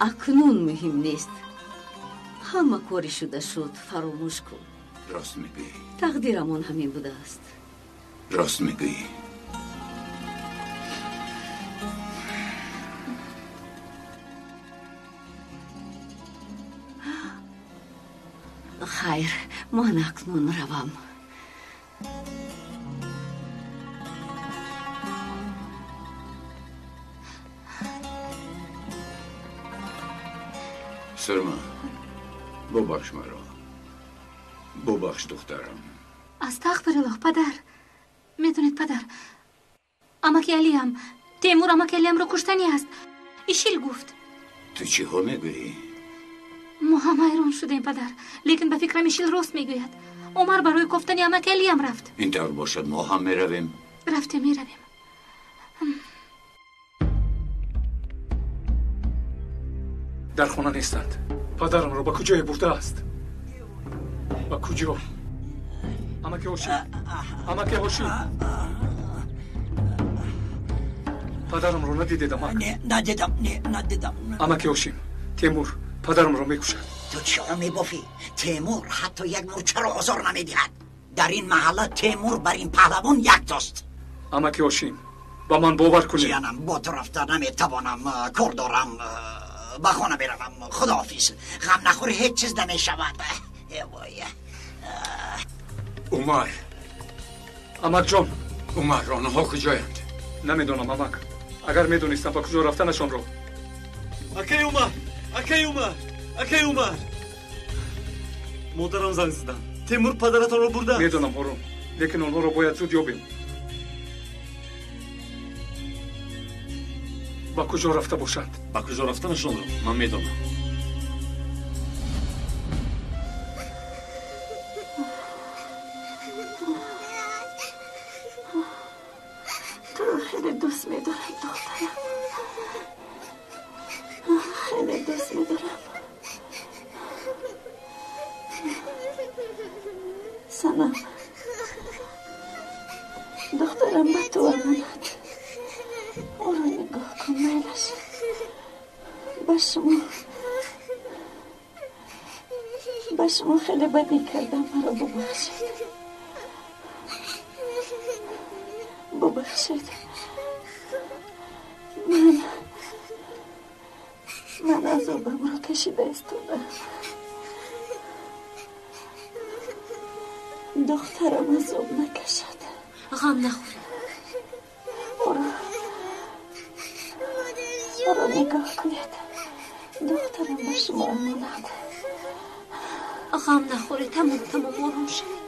Акнун муҳим нест. Ҳама кори шуда шуд, фаромӯш кун. Рост мегӯӣ. Тақдирамон ҳамин будааст. Рост мегӯӣ. Хайр, ман акнун равам. Сурма, бубахш маро. Бубахш, духтарам. Астағфируллоҳ, падар. Медонед, падар, амаки Алиям, Темур амаки Алиямро куштанӣ аст. Ишил гуфт. Ту чиҳо мегӯӣ? Мо ҳам ҳайрон шудем, падар, лекин ба фикрам Ишил рост мегӯяд. Умар барои кофтани амаки Алиям рафт. Ин тавр бошад, мо ҳам меравем. Рафтем, меравем. Дар хона нестанд. Падарамро ба куҷое бурдааст? Ба куҷо? Амаки Ҳошим, амаки Ҳошим, падарамро надидед, амак? Не, надидам, не, надидам. Амаки Ҳошим, Темур падарамро мекушад. Ту чиҳо мебофӣ? Темур ҳатто як мурчаро озор намедиҳад. Дар ин маҳалла Темур бар ин паҳлавон яктост. Амаки Ҳошим, ба ман бовар кунед. Ҷиянам, бо ту рафта наметавонам, кор дорам, ба хона меравам. Худоҳофиз. Ғам нахӯр, ҳеҷ чиз намешавад. Вой. Умар. Амакҷон. Умар, онҳо куҷоянд? Намедонам, амак. Агар медонистам ба куҷо рафтанашонро. Акай Умар, акай Умар, акай Умар. Модарам занг заданд. Темур падаратонро бурдааст. Медонам, Ҳорун, лекин онҳоро бояд зуд ёбем. Ба куҷо рафта бошанд? Ба куҷо рафтанашонро ман медонам. Туро хеле дӯст медорам, духтарам. Хеле дӯст медорам. Санам, духтарам ба ту амонат. Ӯро нигоҳ кун, майлаш. Ба шумо хеле бадӣ кардам, маро бубахшед. Бубахшед. Ман азобамро кашида истодаам. Духтарам азоб накашад. Ғам нахӯред. Ӯро нигоҳ кунед. Духтарам ба шумо амонат. Ғам нахӯред, тамом, тамом, ором шавед.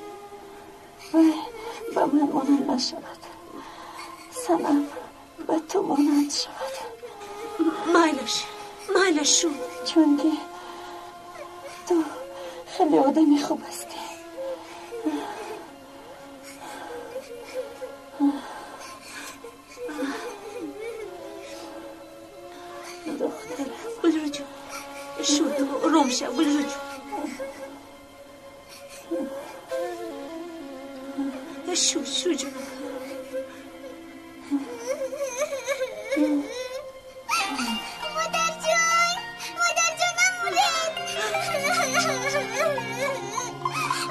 Вай ба ман монанд нашавад. Санам ба ту монанд шавад. Майлаш, майлаш шуд. Чунки ту хеле одами хуб ҳастӣ. Духтарам. Гулруҷон, шуд, ором шав, Гулруҷон. Шуд, шуд, ҷонам. Модарҷон, модарҷон, намуред.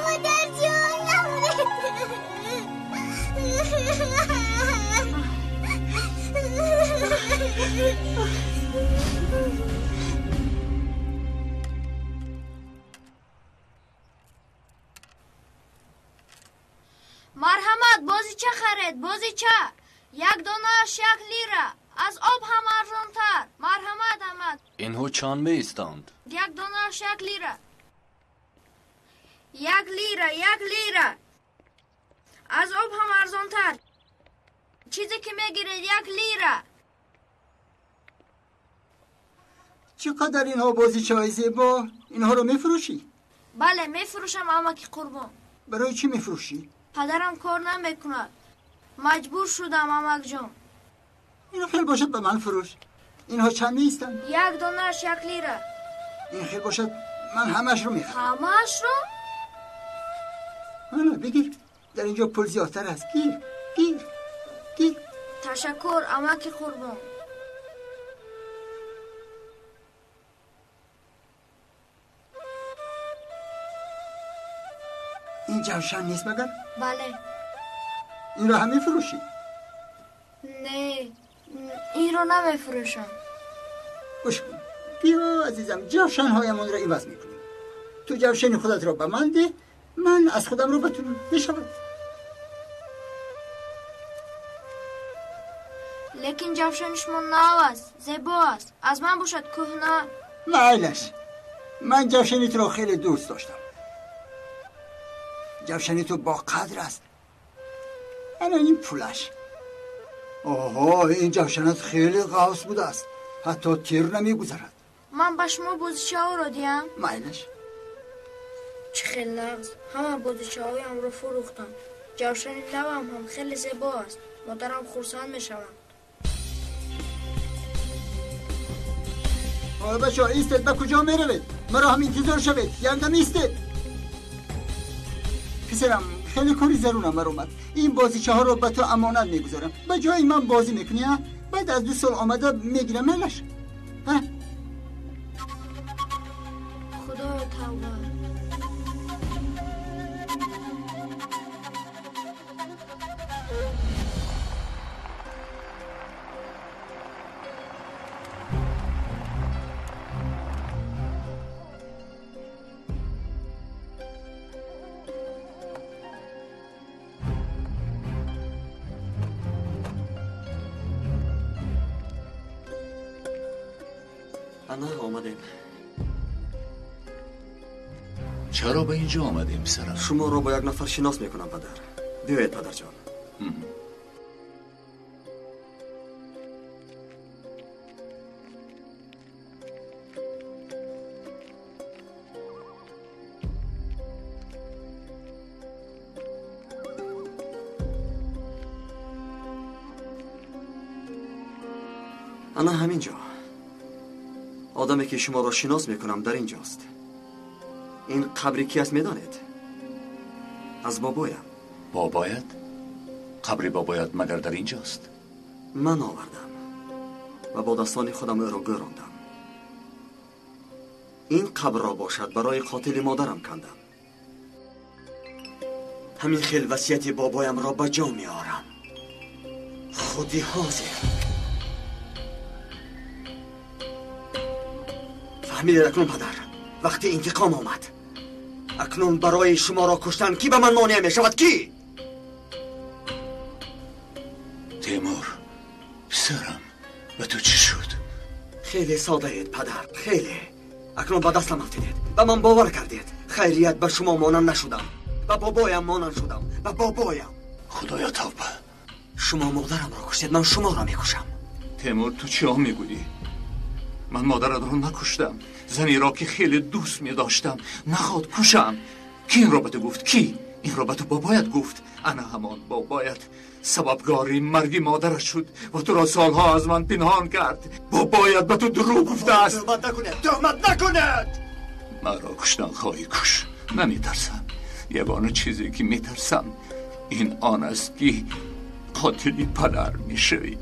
Модарҷон, намуред. Марҳамат, бозича харед, бозича. Як донааш 1 лира. Аз об ҳам арзонтар. Марҳамат, амак. Инҳо чанд меистанд? Як донааш 1 лира. 1 лира, 1 лира. Аз об ҳам арзонтар. Чизе ки мегиред 1 лира. Чӣ қадар инҳо бозичаҳои зебо? Инҳоро мефурӯшӣ? Бале, мефурӯшам, амаки Қурбон. Барои чӣ мефурӯшӣ? Падарам кор намекунад. Маҷбур шудам, амакҷон. Ин хел бошад, ба ман фурӯш. Инҳо чанд меистанд? Як донааш 1 лира. Ин хел бошад, ман ҳамаашро мехарам. Ҳамаашро? Ана, бигир. Дар инҷо пул зиёдтар аст. Гир, гир, гир. Ташаккур, амаки Қурбон. Ин ҷавшан нест магар? Бале. Инро ҳам мефурӯшӣ? Не, инро намефурӯшам. Гӯш кун, биё азизам, ҷавшанҳоямонро иваз мекунем. Ту ҷавшани худатро ба ман деҳ, ман аз худамро ба ту мешавад. Лекин ҷавшани шумо нав аст, зебо аст. Аз ман бошад кӯҳна. Майлаш, ман ҷавшани туро хеле дӯст доштам. Ҷавшани ту бо қадр аст. Ана ин пулаш. Оҳо, ин ҷавшанат хеле ғафс будааст, ҳатто тир намегузарад. Ман ба шумо бозичаҳоро диҳам? Майлаш. Чӣ хел нағз, ҳама бозичаҳоямро фурӯхтам. Ҷавшани навам ҳам хеле зебо аст. Модарам хурсанд мешаванд. Бачаҳо, истед, ба куҷо меравед? Маро ҳам интизор шавед, якдам истед. Писарам, хеле кори зарурам баромад. Ин бозичаҳоро ба ту амонат мегузорам. Ба ҷои ман бозӣ мекунӣ, а? Баъд аз 2 сол омада мегирам, майлаш. Худоё, тавба. Ана омадем. Чаро ба инҷо омадем, писарам? Шуморо бо як нафар шинос мекунам, падар. Биёед, падарҷон. Ана ҳамин ҷо. Одаме ки шуморо шинос мекунам дар ин ҷост. Ин қабри ки аст медонед? Аз бобоям. Бобоят? Қабри бобоят магар дар ин ҷост? Ман овардам ва бо дастони худам ӯро гӯрондам. Ин қабрро бошад барои қотили модарам кандам. Ҳамин хел васияти бобоямро ба ҷо меорам. Худи ҳозир. Фаҳмидед акнун, падар, вақти интиқом омад. Акнун барои шуморо куштан кӣ ба ман монеа мешавад? Кӣ? Темур, писарам, ба ту чӣ шуд? Хеле содаед, падар, хеле. Акнун ба дастам афтидед, ба ман бовар кардед. Хайрият ба шумо монанд нашудам, ба бобоям монанд шудам, ба бобоям. Худоё, тавба. Шумо модарамро куштед, ман шуморо мекушам. Темур, ту чиҳо мегӯӣ? Ман модаратро накуштам. Занеро ки хеле дӯст медоштам наход кушам. Ки инро ба ту гуфт? Ки инро ба ту бобоят гуфт? Ана ҳамон бобоят сабабгори марги модарат шуд ва туро солҳо аз ман пинҳон кард. Бобоят ба ту дурӯғ гуфтааст. Тӯҳмат накунед, тӯҳмат накунед! Маро куштан хоҳӣ куш. Наметарсам. Ягона чизе ки метарсам ин он аст ки қотили падар мешавӣ.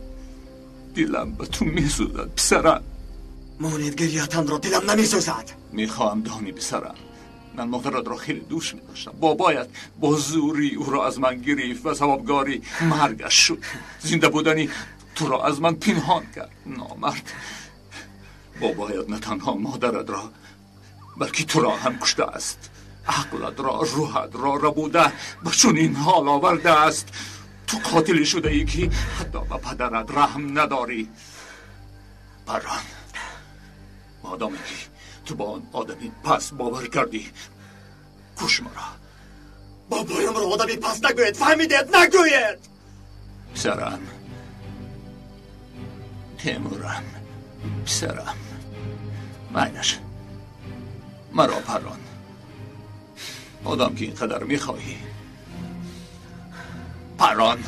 Дилам ба ту месӯзад, писарам. Монед гирьятанро, дилам намесӯзад. Мехоҳам дони, писарам, ман модаратро хеле дӯст медоштам. Бобоят бо зӯрӣ ӯро аз ман гирифт ва сабабгори маргаш шуд. Зинда будани туро аз ман пинҳон кард. Номард. Бобоят на танҳо модаратро, балки туро ҳам куштааст. Ақлатро, рӯҳатро рабуда ба чунин ҳол овардааст. Ту қотиле шудаӣ ки ҳатто ба падарат раҳм надорӣ. Парон, модоме ки ту ба он одами пас бовар кардӣ, куш маро. Бобоямро одами пас нагӯед, фаҳмидед? Нагӯед! Писарам, Темурам, писарам, майлаш, маро парон. Одам ки ин қадар мехоҳӣ, парон.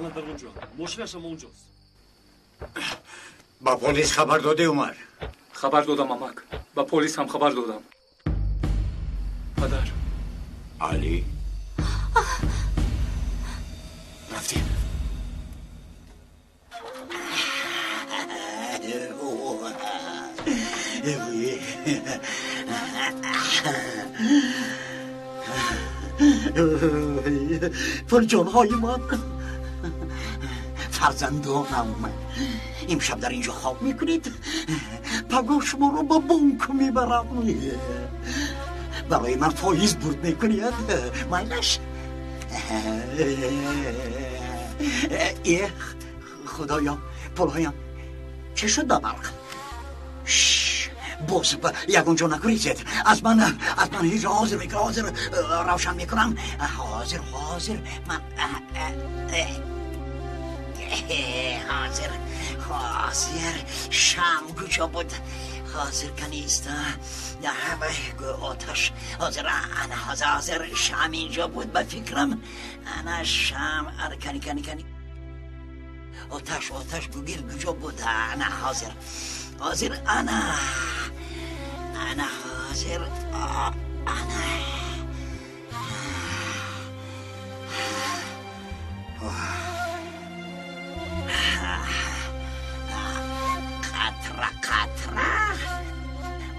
Ана дар онҷо. Мошинаш ҳам онҷост. Ба полис хабар додӣ, Умар? Хабар додам, амак. Ба полис ҳам хабар додам. Падар. Алӣ. Рафтем. پرجانهای من، فرزندانم، امشب در اینجا خواب میکنید، پگاه شما رو با بانک میبرم. برای من فایز برد میکنید. مایلش. ای خدایا، پولهایم چه شد به برق؟ باز یگان جا نگریزید. از من هیچ حاضر میکنم، حاضر روشن میکنم. حاضر حاضر من حاضر حاضر. شم کجا بود؟ حاضر کنیست آتش. حاضر انا حاضر حاضر. شم اینجا بود به فکرم. انا شم کنی کنی کنی. آتش آتش گوگل کجا بود؟ انا حاضر حاضر. انا انا حاضر. انا قطره قطره.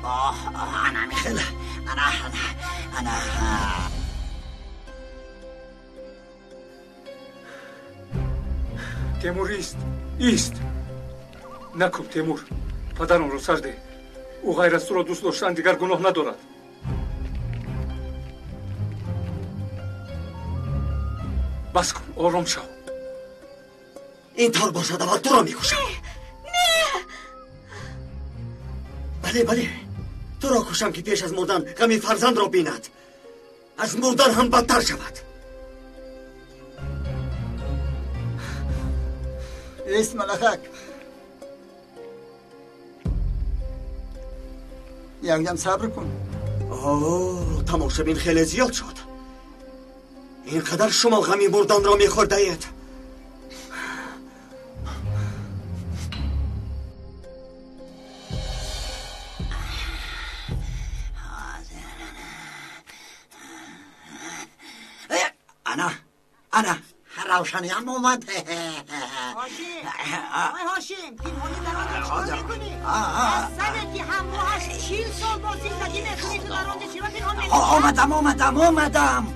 آه انا میخل. انا انا تیمور ایست ایست. نکوب تیمور، падарамро сар деҳ. Ӯ ғайр аз туро дӯст доштан дигар гуноҳ надорад. Бас кун, ором шав. Ин тавр бошад, аввал туро мекушам. Не! Бале, бале, туро кушам ки пеш аз мурдан ғами фарзандро бинад, аз мурдан ҳам бадтар шавад. Эст, малахак, якдам сабр кун. Тамошабин хеле зиёд шуд. Ин қадар шумо ғами мурданро мехӯрдаед. Ана ана равшаниам омад. هاشم، آقای هاشم، پینهانی در آنجا چیکار میکنی؟ از زنه که همراهش 40 سال با زندگی میکنی تو در آنجا چرا پنهان میکنی؟ آمدم آمدم آمدم.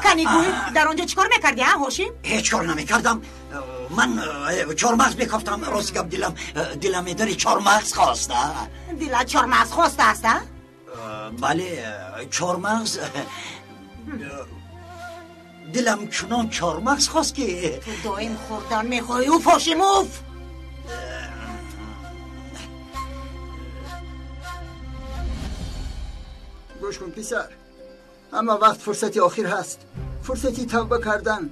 کنی گوی در آنجا چیکار میکردی ها هاشم؟ هیچ کار نمیکردم. من چهارمغز میکافتم. راست گپ دلم میداری چهارمغز خواسته. دلت چهارمغز خواسته است؟ بله چهارمغز. دلم چنان چهارمغز خواست که تو دائم خوردن میخوای. اوف هاشم اوف. گوش کن پسر، اما وقت فرصتی آخر هست، فرصتی توبه کردن.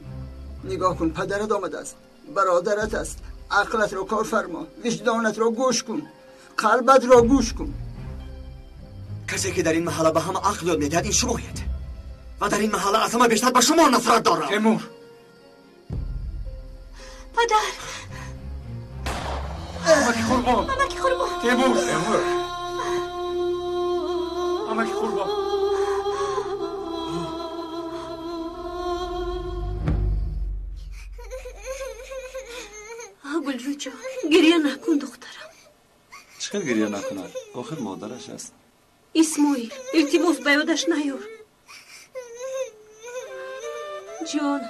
نگاه کن، پدرت آمده است، برادرت است. عقلت را کار فرما، وجدانت را گوش کن، قلبت را گوش کن. کسی که در این محله به همه عقل یاد میدهد این شمایید و در این محله از همه بیشتر به شما نفرت دارم. تیمور. پدر. امکی قربان. امکی قربان. تیمور. تیمور. امکی قربان. گلرو جان، گریه نکن دخترم. چرا گریه نکند؟ آخر مادرش است. اسماعیل، التماس به یادش نیار. جان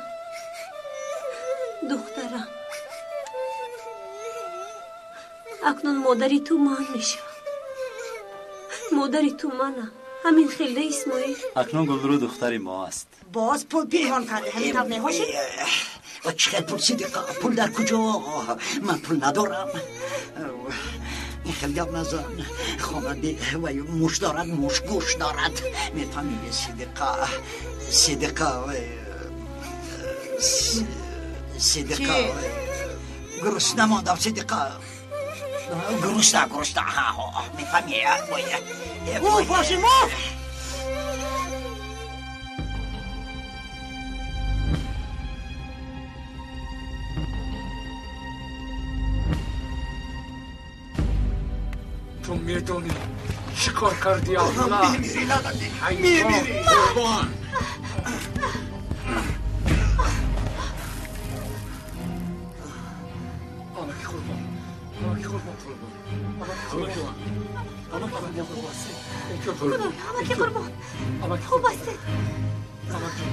دخترم، اکنون مادری تو من میشم. مادری تو منم. همین خیلی اسماعیل. اکنون گلرو دختری ما است. باز پول پنهان کرده. همین طور نهاشی؟ چه پول صدیقه؟ پول در کجا؟ من پول ندارم. این خیلی گپ نزن. خانه و موش دارد، موش گوش دارد. میفهمی صدیقه؟ صدیقه صدیقه گرسنه ماندم صدیقه. گرسنه گرسنه. میفهمی؟ Уф, Ҳошим, уф! Ту медонӣ чӣ кор кардӣ, Абдулла? Мемирӣ, лағадӣ, мемирӣ. Қурбон. Амаки Қурбон, амаки Қурбон, амаки Қурбон, амаки Қурбон, Худоё, амаки Қурбон, хуб ҳастед? Амаки.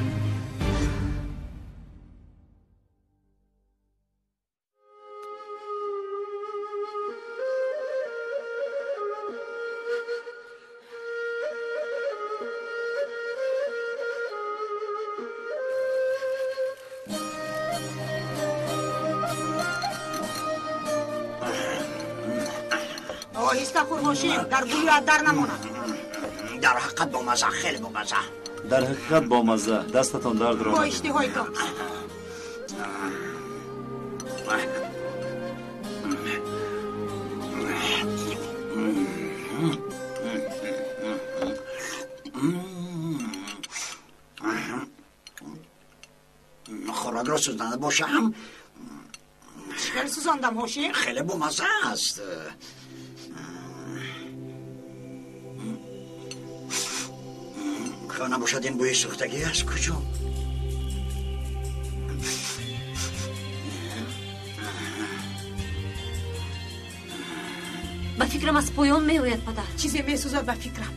Оҳиста хӯр, Ҳошим, дар гулӯят дар намонад. Дар ҳақиқат бомазза, хеле бомазза. Дар ҳақиқат бомазза, дастатон дардро Бо надид. иштиҳоятон. Хӯрокро сӯзонда бошам. Чӣ хел сӯзондам, Ҳошим? Хеле бомазза аст. Ка набошад, ин бӯи сӯхтагӣ аз куҷо? Ба фикрам, аз поён меояд, падар. Чизе месӯзад, ба фикрам.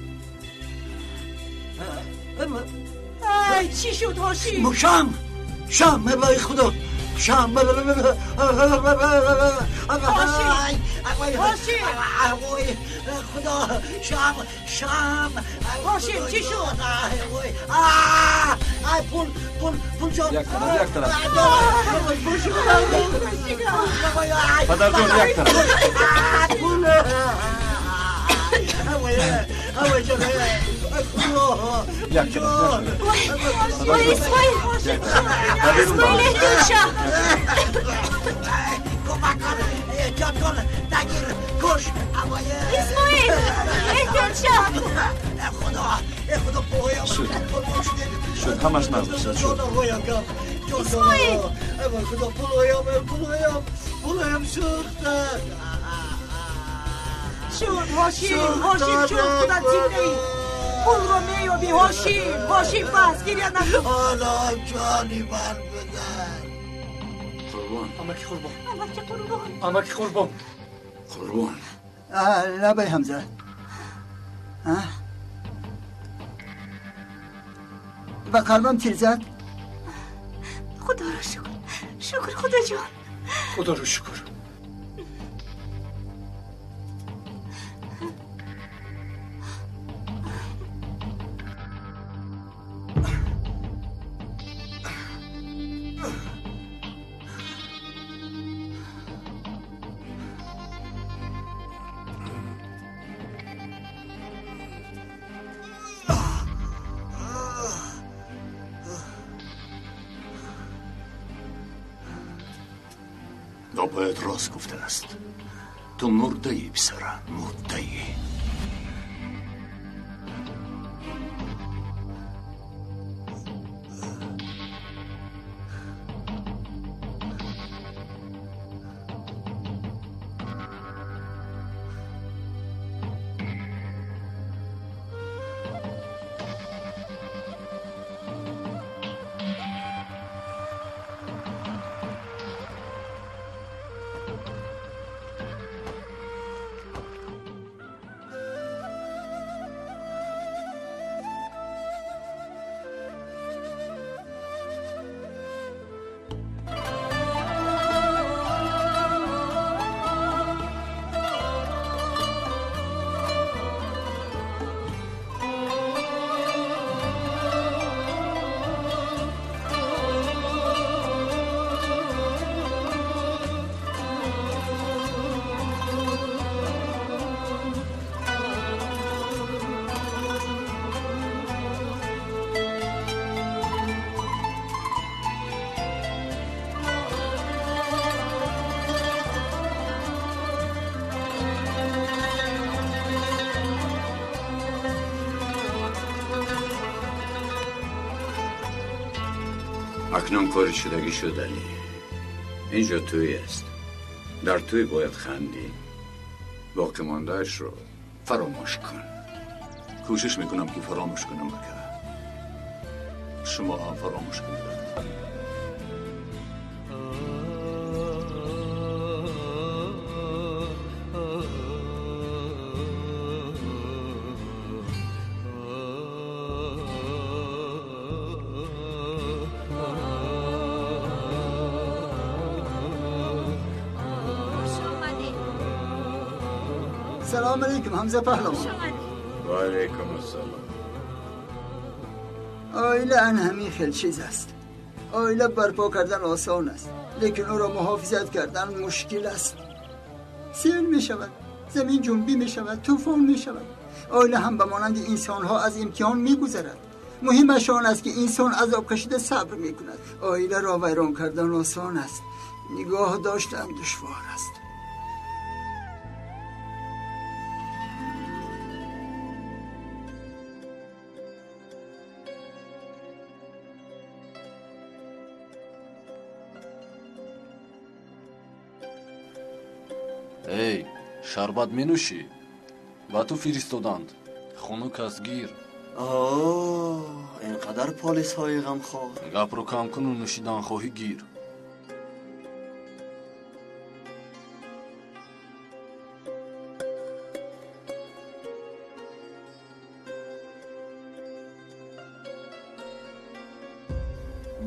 Ай, чӣ шуд, Ҳошим? Шам, шам, вай худо, шам. Ҳошим! Ҳошим! Вой худо, шам, шам. Ҳошим, чӣ шуд? Вой, ай, пул, пул, пул ҷон. Як тараф, як тараф. Падарҷон, як тараф. Пул. Вой, ҷон, худо. Як тараф, як тараф. Вой, Исмоил! Исмоил, эҳтиёт шав! Кӯмак кун, эҳтиёт кун, нагир, куш. Исмоил, эҳтиёт шав! Худо, худо, пулҳоям. Шуд, шуд, ҳамаш нағз мешавад, шуд. Исмоил! Худо, пулҳоям, пулҳоям, пулҳоям сӯхта. Шуд, Ҳошим, Ҳошим, шуд, худат зиндаӣ. Пулро меёбӣ, Ҳошим, Ҳошим, бас, гиря накун. Ҳоло ҷони ман бизан. Қурбон. Амаки Қурбон. Амаки Қурбон. Амаки Қурбон. Қурбон. Лабай, Ҳамза. Ба қалбам тир зад. Худоро шукр, шукр, Худоҷон. Худоро шукр. Нобояд рост гуфтааст. Ту мурдаӣ, писарам, мурдаӣ. Акнун кори шудагӣ шуд, Алӣ. Инҷо тӯй аст. Дар тӯй бояд хандӣ. Боқӣ мондаашро фаромӯш кун. Кӯшиш мекунам ки фаромӯш кунам, ака. Шумо ҳам фаромӯш кунед. Салом алейкум, Ҳамза паҳлавон. Ва алейкум ассалом. Оила ан ҳамин хел чиз аст. Оила барпо кардан осон аст, лекин ӯро муҳофизат кардан мушкил аст. Сел мешавад, замин ҷунбӣ мешавад, тӯфон мешавад. Оила ҳам ба монанди инсонҳо аз имтиҳон мегузарад. Муҳимаш он аст ки инсон азоб кашида сабр мекунад. Оиларо вайрон кардан осон аст, нигоҳ доштан душвор аст. Эй, шарбат менӯшӣ? Ба ту фиристоданд. Хунук аст, гир. Ин қадар полисҳои ғамхор. Гапро кам куну нӯшидан хоҳӣ, гир.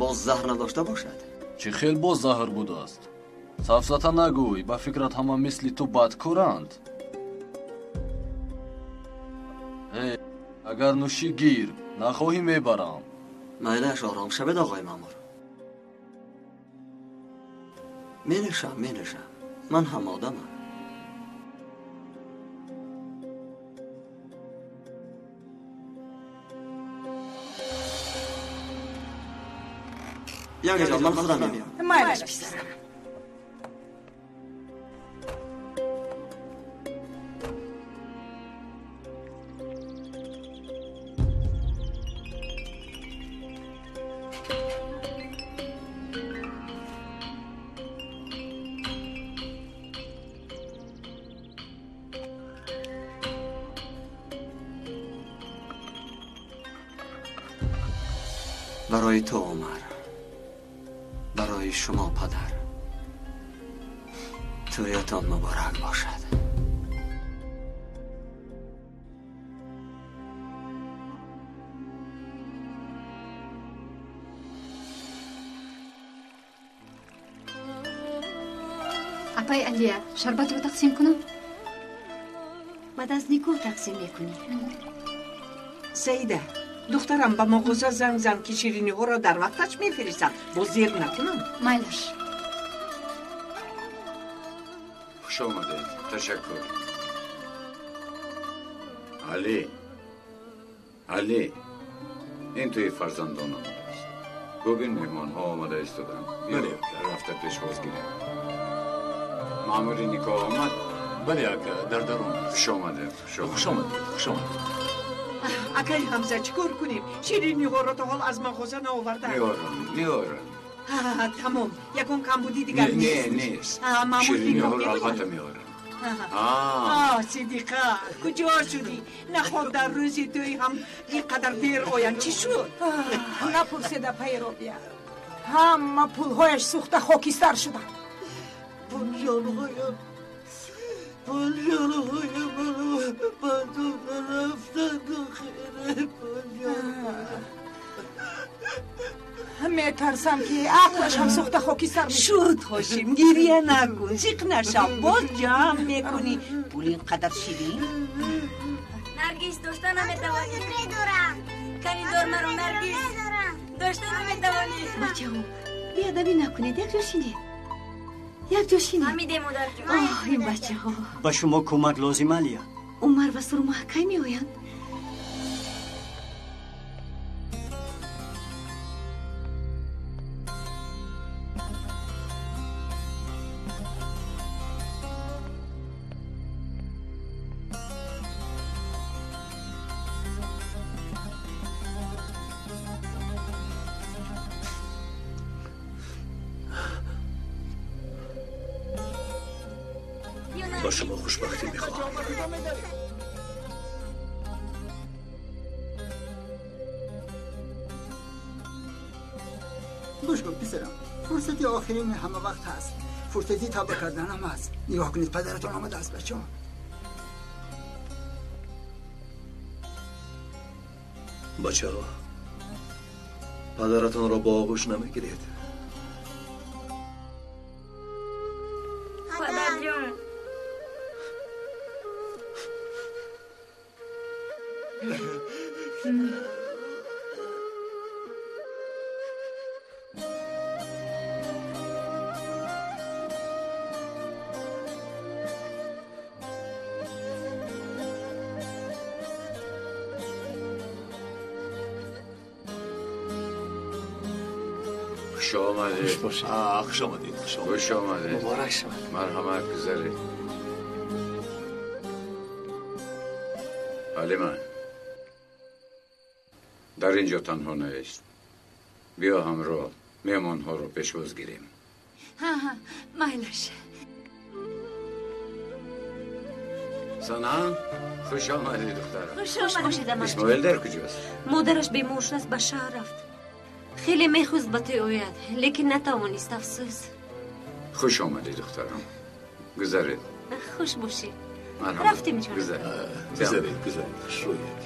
Боз заҳр надошта бошад? Чӣ хел боз заҳр будааст? Сафсата нагӯй, ба фикрат ҳама мисли ту бадкоранд. Э, агар нӯшӣ гир, нахоҳӣ мебарам. Майлаш, ором шавед, оғои маъмур. Менӯшам, менӯшам. Ман ҳам одамам. Янгаҷон, ман худам меоям. Майлаш, писарам. Барои ту, Умар, барои шумо, падар, тӯятон муборак бошад. Апай Алия, шарбатро тақсим кунам? Баъд аз никоҳ тақсим мекунӣ. Саида, духтарам, ба мағоза занг зан, ки шириниҳоро дар вақташ мефиристанд. Боз зер накунам. Майлаш. Хуш омадед. Ташаккур. Алӣ, Алӣ, ин тӯи фарзандон омадааст. Бубин, меҳмонҳо омада истоданд. Бале. Рафта пешвоз гирем. Маъмури никоҳ омад? Бале, ака, дар дарун. Хуш омадед. Хуш омадед. Хуш омадед. Акай Ҳамза, чӣ кор кунем? Шириниҳоро то ҳол аз мағоза наовардаанд. Меорам, меорам. Тамом, ягон камбудӣ дигар нест? Не, нест. Шириниҳоро албатта меорам. Сидиқа, куҷо шудӣ? Наход дар рӯзи тӯй ҳам ин қадар дер оянд. Чӣ шуд? Напурсед, апаи Робия. Ҳама пулҳояш сӯхта хокистар шуданд. Пулҷонҳоям, пулҷонҳоям партофта рафтанд. Хеле пулҷонҳоям. Метарсам, ки ақлаш ҳам сӯхта хокистар мешавад. Шуд, Ҳошим, гирия накун, зиқ нашав, боз ҷамъ мекунӣ. Пул ин қадар ширин. Наргиз, дошта наметавонӣ. Канидор маро, Наргиз. Дошта наметавонӣ. Бачаҳо, беадабӣ накунед, якҷо шинед. Якҷо шинед. Фаҳмидем, модарҷон. Оҳ, ин бачаҳо. Ба шумо кӯмак лозим, Алия? Умар ва Сурма кай меоянд? Ба шумо хушбахтӣ мехоҳам. Гӯш кун писарам, фурсати охирин ҳама вақт ҳаст. Фурсати тавба кардан ҳам ҳаст. Нигоҳ кунед, падаратон омадааст, бачаҳо. Бачаҳо, падаратонро бо оғӯш намегиред. Падарҷон. Хуш омадед. Хуш омадед. Хуш омадед. Муборак шавад. Марҳамат, гузаред. Ҳалима, дар ин ҷо танҳо нест. Биё ҳамроҳ меҳмонҳоро пешвоз гирем. Ҳа, майлаш. Санам, хуш омадӣ, духтарам. Хуш бошед, амак. Исмоил дар куҷост? Модараш бемор шудааст, ба шаҳр рафт. Хеле мехост ба тӯй ояд, лекин натавонист, афсӯс. Хуш омадӣ, духтарам. Гузаред. Хуш бошӣ. Марҳамат. Рафтем, ҷонам. Гузаред, гузаред. Хушрӯяд.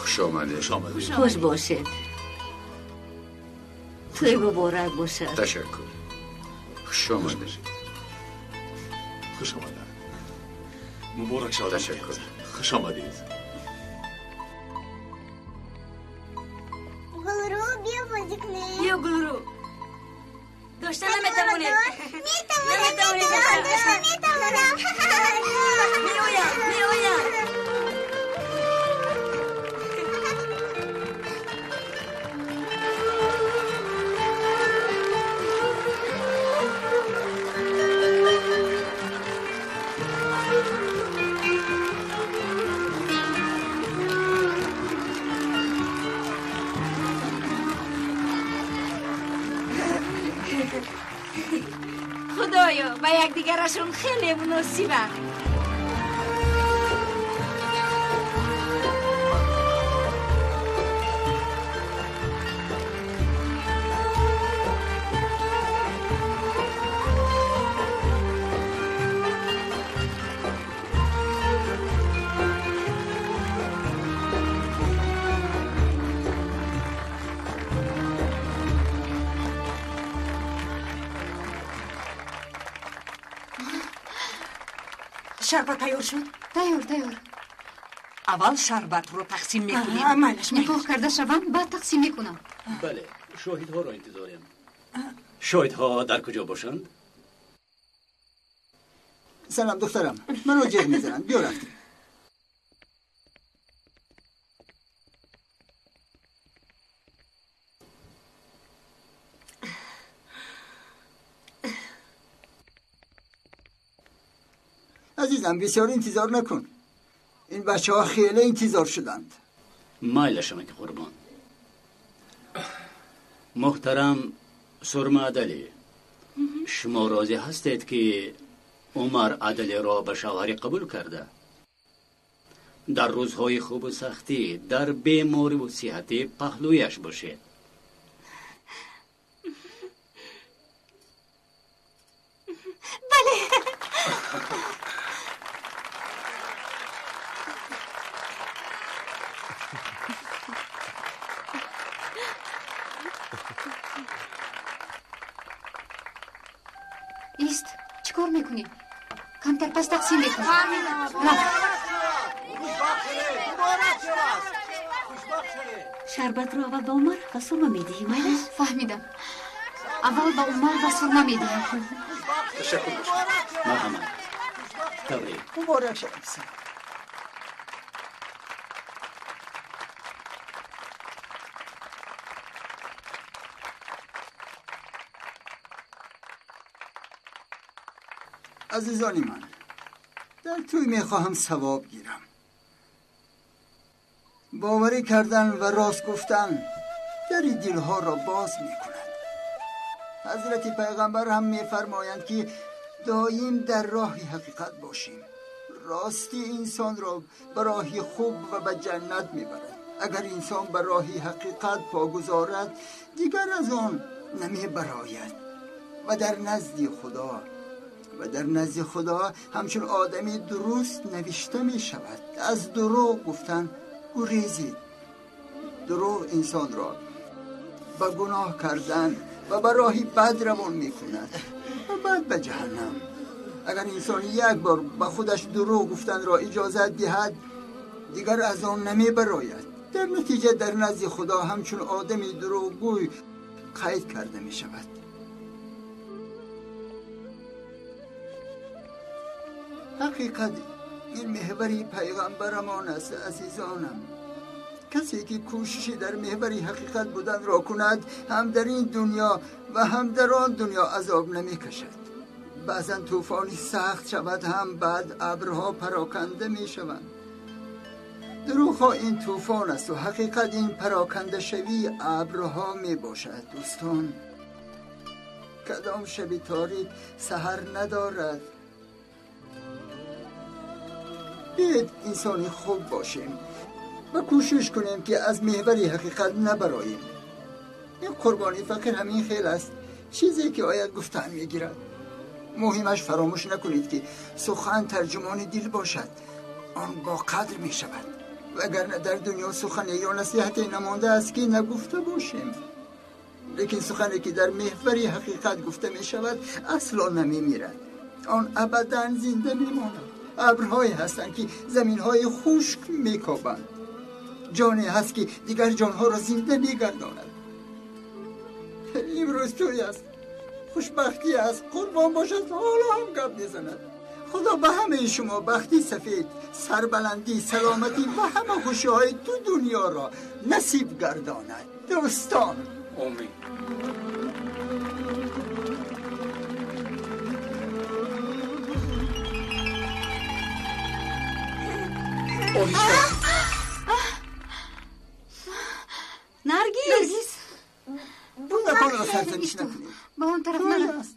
Хуш омадед. Хуш омадед. Хуш бошед. Тӯй муборак бошад. Ташаккур. Хуш омадед. Хуш омадед. Муборак шавад. Ташаккур. Хуш омадед. Гулру, биё бозӣ кунем. Биё, Гулру. Дошта наметавонед. Метавонам, дошта метавонам. Меоям, меоям. Худоё, ба якдигарашон хеле муносибанд. Шарбат тайёр шуд? Тайёр, тайёр. Аввал шарбатро тақсим мекунем. Майлаш. Никоҳ карда шаванд, баъд тақсим мекунам. Бале, шоҳидҳоро интизорем. Шоҳидҳо дар куҷо бошанд? Салом, духтарам. Маро ҷеғ мезананд. Биё, рафтем. Азизам, бисёр интизор накун. Ин бачаҳо хеле интизор шуданд. Майлашам, ки қурбон. Муҳтарам Сурма Адалӣ, шумо розӣ ҳастед, ки Умар Адалиро ба шавҳарӣ қабул карда? Дар рӯзҳои хубу сахтӣ, дар бемориву сиҳатӣ паҳлӯяш бошед. Бале. Ист, чӣ кор мекунӣ? Камтар пас тақсим мекунӣ. Шарбатро аввал ба Умар ва Сурма медиҳӣ, майлаш? Фаҳмидам. Аввал ба Умар ва Сурма медиҳам. Ташаккур бошад. Марҳамат. Табрик. Муборак шавад, писарам. Азизони ман, дар тӯй мехоҳам савоб гирам. Боварӣ кардан ва рост гуфтан дари дилҳоро боз мекунад. ҳазрати пайғамбар ҳам мефармоянд, ки доим дар роҳи ҳақиқат бошем. Ростӣ инсонро ба роҳи хуб ва ба ҷаннат мебарад. Агар инсон ба роҳи ҳақиқат по гузорад, дигар аз он намебарояд ва дар назди худо ҳамчун одами дуруст навишта мешавад. Аз дурӯғ гуфтан гурезид. Дурӯғ инсонро ба гуноҳ кардан ва ба роҳи бад равон мекунад ва баъд ба ҷаҳаннам. Агар инсон як бор ба худаш дурӯғ гуфтанро иҷозат диҳад, дигар аз он намебарояд. Дар натиҷа дар назди худо ҳамчун одами дурӯғгӯй қайд карда мешавад. Ҳақиқат ин меҳвари пайғамбарамон аст, азизонам. Касе ки кӯшиши дар меҳвари ҳақиқат буданро кунад, ҳам дар ин дунё ва ҳам дар он дунё азоб намекашад. Баъзан тӯфони сахт шавад, ҳам баъд абрҳо пароканда мешаванд. Дурӯғҳо ин тӯфон аст ва ҳақиқат ин парокандашавии абрҳо мебошад. Дӯстон, кадом шаби торик саҳар надорад. Биёед инсони хуб бошем ва кӯшиш кунем, ки аз меҳвари ҳақиқат набароем. Ин қурбони фақир ҳамин хел аст, чизе ки ояд гуфтан мегирад. Муҳимаш фаромӯш накунед, ки сухан тарҷумони дил бошад, он бо қадр мешавад. Вагарна дар дунё сухане ё насиҳате намондааст, ки нагуфта бошем. Лекин сухане ки дар меҳвари ҳақиқат гуфта мешавад, асло намемирад. Он абадан зинда мемонад. Абрҳое ҳастанд, ки заминҳои хушк мекобанд. Ҷоне ҳаст, ки дигар ҷонҳоро зинда мегардонад. Имрӯз тӯй аст, хушбахтӣ аст, қурбон бошад, ҳоло ҳам гап мезанад. Худо ба ҳамаи шумо бахти сафед, сарбаландӣ, саломатӣ ва ҳама хушиҳои ду дунёро насиб гардонад. Дӯстон, омин. Наргиз, кӯдаконро сарзаниш накунед. Ба он тараф наравед.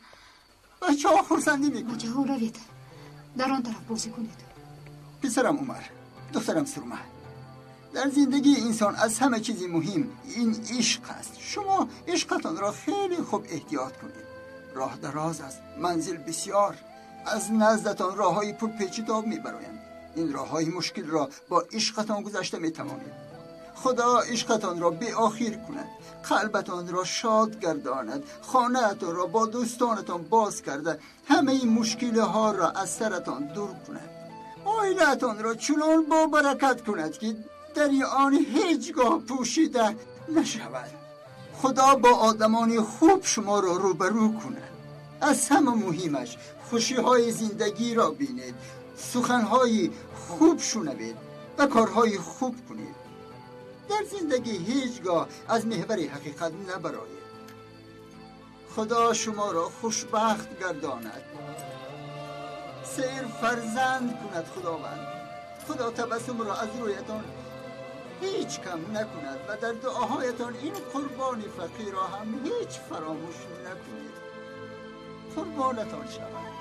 Бачаҳо хурсандӣ мекунанд. Бачаҳо равед, дар он тараф бозӣ кунед. Писарам Умар, духтарам Сурма, дар зиндагии инсон аз ҳама чизи муҳим ин ишқ аст. Шумо ишқатонро хеле хуб эҳтиёт кунед. Роҳ дароз аст, манзил бисёр. Аз наздатон роҳҳои пурпечутоб мебароянд. Ин роҳҳои мушкилро бо ишқатон гузашта метавонед. Худо ишқатонро беохир кунад, қалбатонро шод гардонад, хонаатонро бо дӯстонатон боз карда ҳамаи мушкилиҳоро аз саратон дур кунад, оилаатонро чунон бобаракат кунад, ки дари он ҳеҷ гоҳ пӯшида нашавад. Худо бо одамони хуб шуморо рӯбарӯ кунад. Аз ҳама муҳимаш хушиҳои зиндагиро бинед, суханҳои хуб шунавед ва корҳои хуб кунед. Дар зиндагӣ ҳеҷ гоҳ аз меҳвари ҳақиқат набароед. Худо шуморо хушбахт гардонад, сер фарзанд кунад Худованд. Худо табассумро аз рӯятон ҳеҷ кам накунад ва дар дуоҳоятон ин қурбони фақирро ҳам ҳеҷ фаромӯш накунед. Қурбонатон шавад.